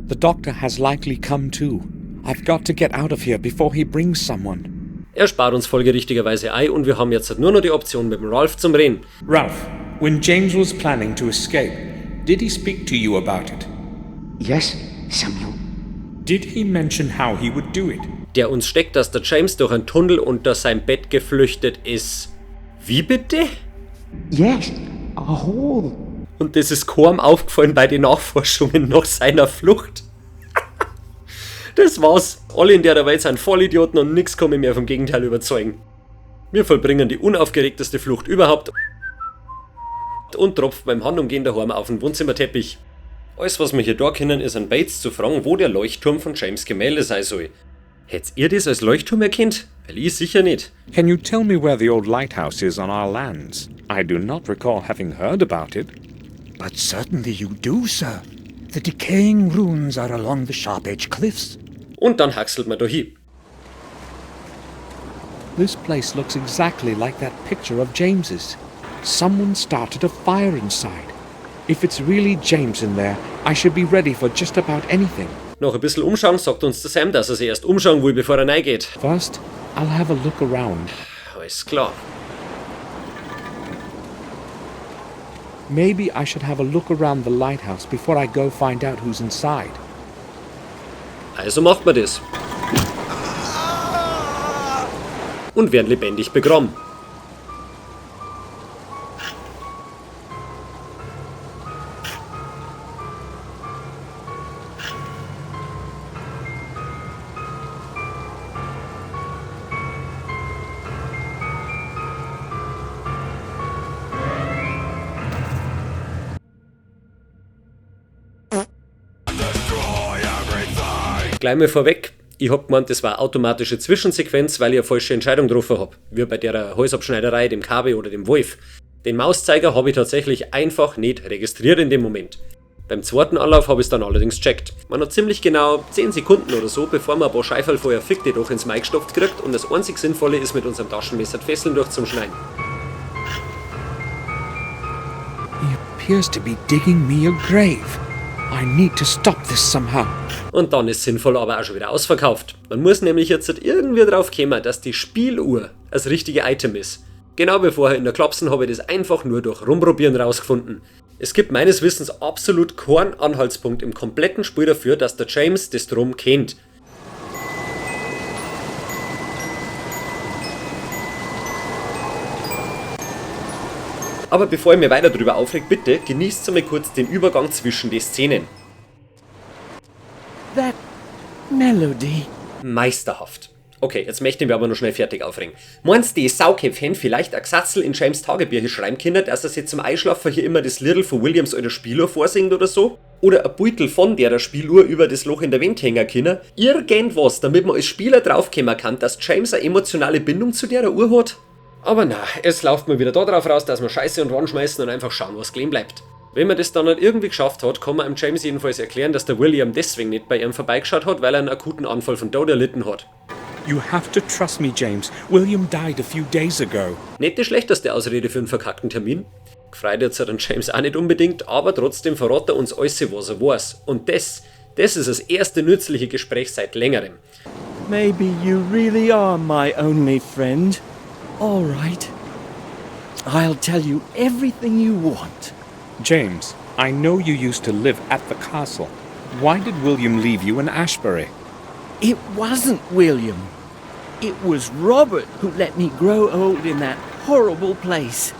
The doctor has likely come too. I've got to get out of here before he brings someone. Er spart uns folgerichtigerweise ein und wir haben jetzt nur noch die Option, mit dem Ralph zum Reden. Ralph, when James was planning to escape, did he speak to you about it? Yes, Samuel. Did he mention how he would do it? Der uns steckt, dass der James durch einen Tunnel unter sein Bett geflüchtet ist. Wie bitte? Yes, a hole. Und das ist kaum aufgefallen bei den Nachforschungen nach seiner Flucht. Das war's. Alle in der Welt sind Vollidioten und nix kann mich mehr vom Gegenteil überzeugen. Wir vollbringen die unaufgeregteste Flucht überhaupt und tropft beim Handumgehen daheim auf den Wohnzimmerteppich. Alles, was wir hier da können, ist an Bates zu fragen, wo der Leuchtturm von James Gemälde sein soll. Hättet ihr das als Leuchtturm erkennt? Weil ich sicher nicht. Can you tell me where the old lighthouse is on our lands? I do not recall having heard about it. But certainly you do, sir. The decaying ruins are along the sharp edge cliffs. Und dann haxelt man da hin. This place looks exactly like that picture of James's. Someone started a fire inside. If it's really James in there, I should be ready for just about anything. Nach ein bisschen Umschauen sagt uns der Sam, dass er sich erst umschauen will, bevor er reingeht. First, I'll have a look around. Alles klar. Maybe I should have a look around the lighthouse before I go find out who's inside. Also macht man das. Und werden lebendig begraben. Gleich mal vorweg, ich hab gemeint, das war eine automatische Zwischensequenz, weil ich eine falsche Entscheidung getroffen hab. Wie bei der Holzabschneiderei, dem Kabel oder dem Wolf. Den Mauszeiger hab ich tatsächlich einfach nicht registriert in dem Moment. Beim zweiten Anlauf hab ich's dann allerdings checkt. Man hat ziemlich genau 10 Sekunden oder so, bevor man ein paar Scheiferl vorher Fickte doch ins Mic gestopft kriegt und das einzig Sinnvolle ist, mit unserem Taschenmesser die Fesseln durchzuschneiden. He appears to be digging me a grave. I need to stop this somehow. Und dann ist sinnvoll aber auch schon wieder ausverkauft. Man muss nämlich jetzt irgendwie drauf kommen, dass die Spieluhr das richtige Item ist. Genau wie vorher in der Klapsen habe ich das einfach nur durch Rumprobieren rausgefunden. Es gibt meines Wissens absolut keinen Anhaltspunkt im kompletten Spiel dafür, dass der James das drum kennt. Aber bevor ich mir weiter drüber aufreg, bitte genießt einmal kurz den Übergang zwischen den Szenen. That melody. Meisterhaft. Okay, jetzt möchte ich mich aber noch schnell fertig aufregen. Meinst du, die Sauköpfe hätten vielleicht ein Gesatzel in James Tagebücher schreiben können, dass er sich zum Einschlafen hier immer das Liedl von Williams alter Spieluhr vorsingt oder so? Oder ein Beutel von der Spieluhr über das Loch in der Wand hängen können? Irgendwas, damit man als Spieler draufkommen kann, dass James eine emotionale Bindung zu der Uhr hat? Aber na, es läuft mir wieder da drauf raus, dass wir Scheiße und Wand schmeißen und einfach schauen, was kleben bleibt. Wenn man das dann nicht irgendwie geschafft hat, kann man dem James jedenfalls erklären, dass der William deswegen nicht bei ihm vorbeigeschaut hat, weil er einen akuten Anfall von Tod erlitten hat. You have to trust me, James. William died a few days ago. Nicht die schlechteste Ausrede für einen verkackten Termin. Gefreut jetzt hat den James auch nicht unbedingt, aber trotzdem verrät er uns alles, was er weiß. Und das ist das erste nützliche Gespräch seit längerem. Maybe you really are my only friend. All right. I'll tell you everything you want. James, I know you used to live at the castle. Why did William leave you in Ashbury? It wasn't William. It was Robert who let me grow old in that horrible place.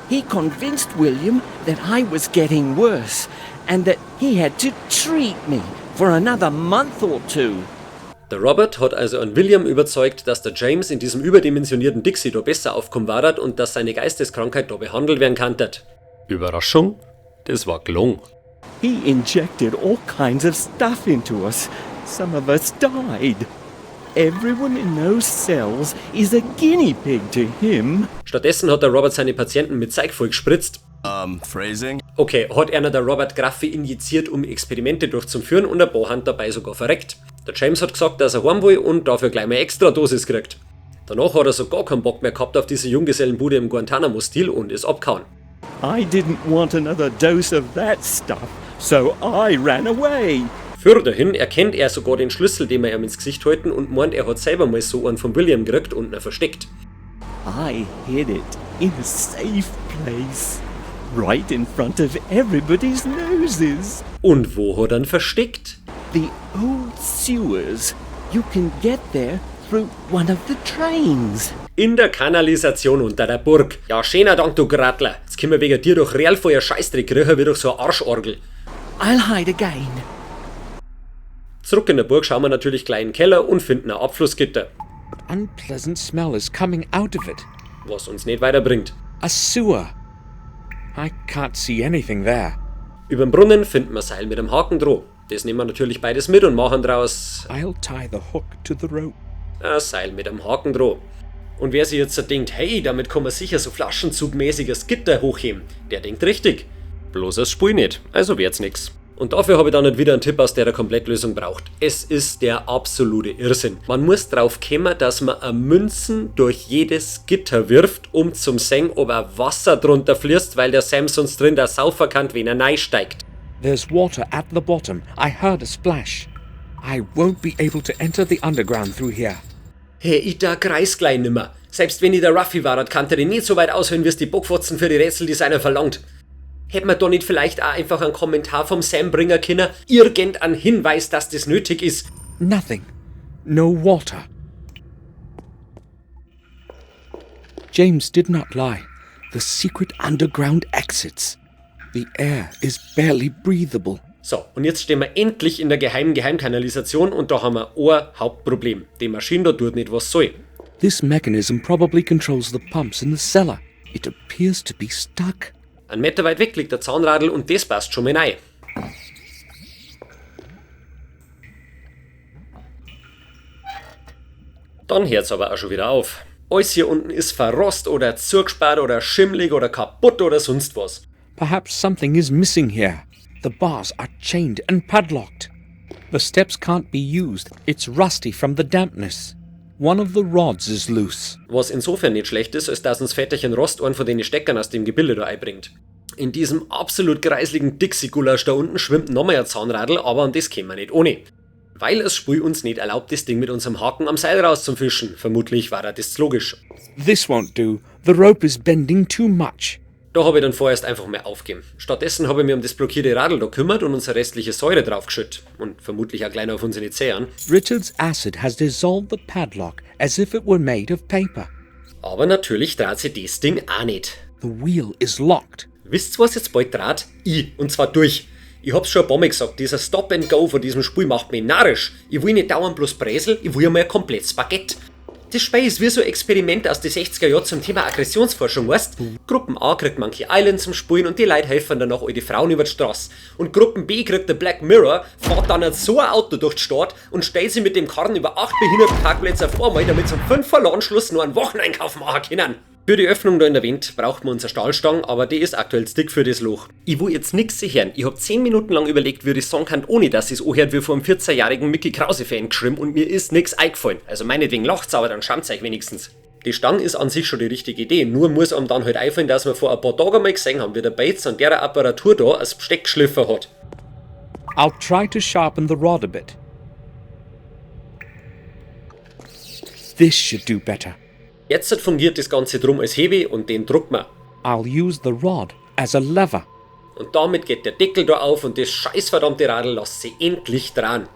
He convinced William that I was getting worse and that he had to treat me for another month or two. Der Robert hat also an William überzeugt, dass der James in diesem überdimensionierten Dixie da besser aufkommen war und dass seine Geisteskrankheit da behandelt werden kann. Überraschung, das war gelungen. He injected all kinds of stuff into us. Some of us died. Everyone in those cells is a guinea pig to him. Stattdessen hat der Robert seine Patienten mit Zeug vollgespritzt. Phrasing? Okay, hat einer der Robert Graffi injiziert, um Experimente durchzuführen und ein paar Hand dabei sogar verreckt. Der James hat gesagt, dass er heim will und dafür gleich mal extra Dosis kriegt. Danach hat er so gar keinen Bock mehr gehabt auf diese Junggesellenbude im Guantanamo-Stil und ist abgehauen. I didn't want another dose of that stuff, so I ran away. Fürderhin erkennt er sogar den Schlüssel, den wir ihm ins Gesicht halten und meint, er hat selber mal so einen von William gekriegt und ihn versteckt. I hid it in a safe place, right in front of everybody's noses. Und wo hat er ihn versteckt? The old sewers. You can get there through one of the trains. In der Kanalisation unter der Burg. Ja, schöner Dank, du Grattler. Jetzt können wir wegen dir durch real voll Scheißdreck kriechen wie durch so eine Arschorgel. I'll hide again. Zurück in der Burg schauen wir natürlich gleich in den Keller und finden ein Abflussgitter. Unpleasant smell is coming out of it. Was uns nicht weiterbringt. A sewer. I can't see anything there. Über dem Brunnen finden wir Seil mit einem Haken droh. Das nehmen wir natürlich beides mit und machen draus I'll tie the hook to the rope. ein Seil mit einem Haken droh. Und wer sich jetzt so denkt, hey, damit kann man sicher so flaschenzugmäßiges Gitter hochheben, der denkt richtig. Bloß das Spiel nicht, also wird's nix. Und dafür habe ich dann nicht wieder einen Tipp aus der er Komplettlösung braucht. Es ist der absolute Irrsinn. Man muss drauf kommen, dass man eine Münzen durch jedes Gitter wirft, um zum sehen, ob er Wasser drunter fließt, weil der Sam sonst drin der Sau verkannt, wenn er nein steigt. There's water at the bottom. I heard a splash. I won't be able to enter the underground through here. Hey, ich da kreis gleich nimmer. Selbst wenn ich der Ruffy war, kann er nicht so weit aushören, wie's die Bockfotzen für die Rätseldesigner verlangt. Hätt man da nicht vielleicht auch einfach einen Kommentar vom Sam bringen können? Irgendein Hinweis, dass das nötig ist. Nothing. No water. James did not lie. The secret underground exits. The air is barely breathable. So, und jetzt stehen wir endlich in der geheimen Geheimkanalisation und da haben wir ein Hauptproblem. Die Maschine da tut nicht, was soll. This mechanism probably controls the pumps in the cellar. It appears to be stuck. Ein Meter weit weg liegt der Zahnradl und das passt schon mal rein. Dann hört's aber auch schon wieder auf. Alles hier unten ist verrost oder zugespart oder schimmlig oder kaputt oder sonst was. Perhaps something is missing here. The bars are chained and padlocked. The steps can't be used. It's rusty from the dampness. One of the rods is loose. Was insofern nicht schlecht ist, als dass uns Väterchen Rost einen von den Steckern aus dem Gebilde da einbringt. In diesem absolut kreisligen Dixie-Gulasch da unten schwimmt nochmal ein Zahnradl, aber an das kämen wir nicht ohne. Weil es Spiel uns nicht erlaubt, das Ding mit unserem Haken am Seil rauszufischen. Vermutlich war das logisch. This won't do. The rope is bending too much. Da habe ich dann vorerst einfach mal aufgegeben. Stattdessen habe ich mich um das blockierte Radl da kümmert und unsere restliche Säure draufgeschüttet. Und vermutlich auch gleich noch auf unsere Zehen. Richard's acid has dissolved the padlock as if it were made of paper. Aber natürlich dreht sich das Ding auch nicht. The wheel is locked. Wisst ihr, was jetzt bald dreht? Ich. Und zwar durch. Ich hab's schon ein paar Mal gesagt, dieser Stop and Go von diesem Spiel macht mich narrisch. Ich will nicht dauernd bloß Bresel, ich will einmal ein komplettes Baguette. Das Spiel ist wie so ein Experiment aus den 60er Jahren zum Thema Aggressionsforschung, weißt? Gruppen A kriegt Monkey Island zum Spielen und die Leute helfen danach all die Frauen über die Straße. Und Gruppen B kriegt der Black Mirror, fährt dann so ein Auto durch die Stadt und stellt sich mit dem Karren über 8 Behindertenparkplätze auf einmal, damit sie um 5 vor Ladenschluss nur einen Wocheneinkauf machen können. Für die Öffnung da in der Wand braucht man unsere Stahlstange, aber die ist aktuell zu dick für das Loch. Ich will jetzt nix hören. Ich hab 10 Minuten lang überlegt, wie ich das sagen kann, ohne dass ich's anhört wie vor einem 14-jährigen Mickey Krause-Fan geschrieben und mir ist nix eingefallen. Also meinetwegen lacht's, aber dann schaumt's euch wenigstens. Die Stange ist an sich schon die richtige Idee, nur muss einem dann halt einfallen, dass wir vor ein paar Tagen mal gesehen haben, wie der Bates an der Apparatur da als Besteck geschliffen hat. I'll try to sharpen the rod a bit. This should do better. Jetzt fungiert das Ganze drum als Hebel und den druckt man. I'll use the rod as a lever. Und damit geht der Deckel da auf und das scheißverdammte Radl lässt sich endlich dran.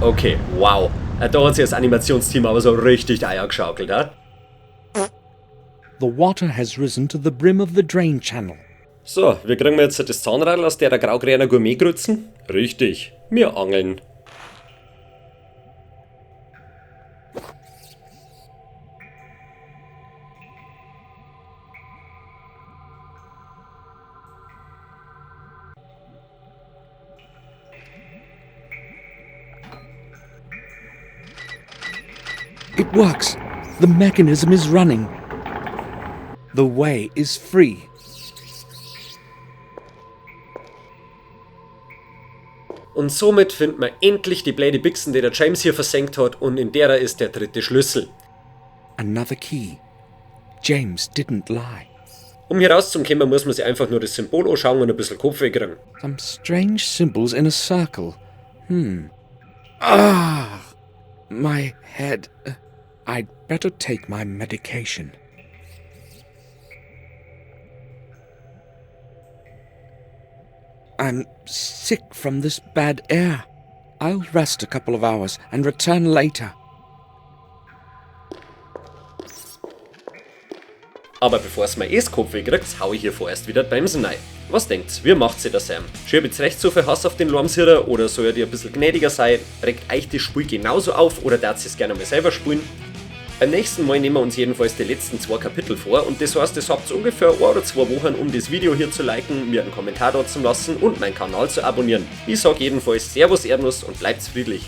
Okay, wow. Da hat sich das Animationsteam aber so richtig die Eier geschaukelt, ha? The water has risen to the brim of the drain channel. So, wie kriegen wir jetzt das Zahnradl aus der grau-grüner Gourmetgrützen? Richtig, wir angeln. It works. The mechanism is running. The way is free. Und somit finden wir endlich die blöde Bixen, die der James hier versenkt hat, und in derer ist der dritte Schlüssel. Another key. James didn't lie. Um hier rauszukommen, muss man sich einfach nur das Symbol anschauen und ein bisschen Kopfweh kriegen. Some strange symbols in a circle. Ah, my head. I'd better take my medication. I'm sick from this bad air. I'll rest a couple of hours and return later. Aber bevor's mir eh Kopfweh kriegt, hau ich hier vorerst wieder die Bremsen rein. Was denkt's, wie macht sie der Sam? Schieb jetzt recht so viel Hass auf den Lormsierer oder soll er dir ein bisschen gnädiger sein? Regt euch das Spiel genauso auf oder darf es gerne mal selber spielen? Beim nächsten Mal nehmen wir uns jedenfalls die letzten 2 Kapitel vor und das heißt, es habt ungefähr 1 oder 2 Wochen, um das Video hier zu liken, mir einen Kommentar da zu lassen und meinen Kanal zu abonnieren. Ich sag jedenfalls Servus Erdnuss und bleibt's friedlich.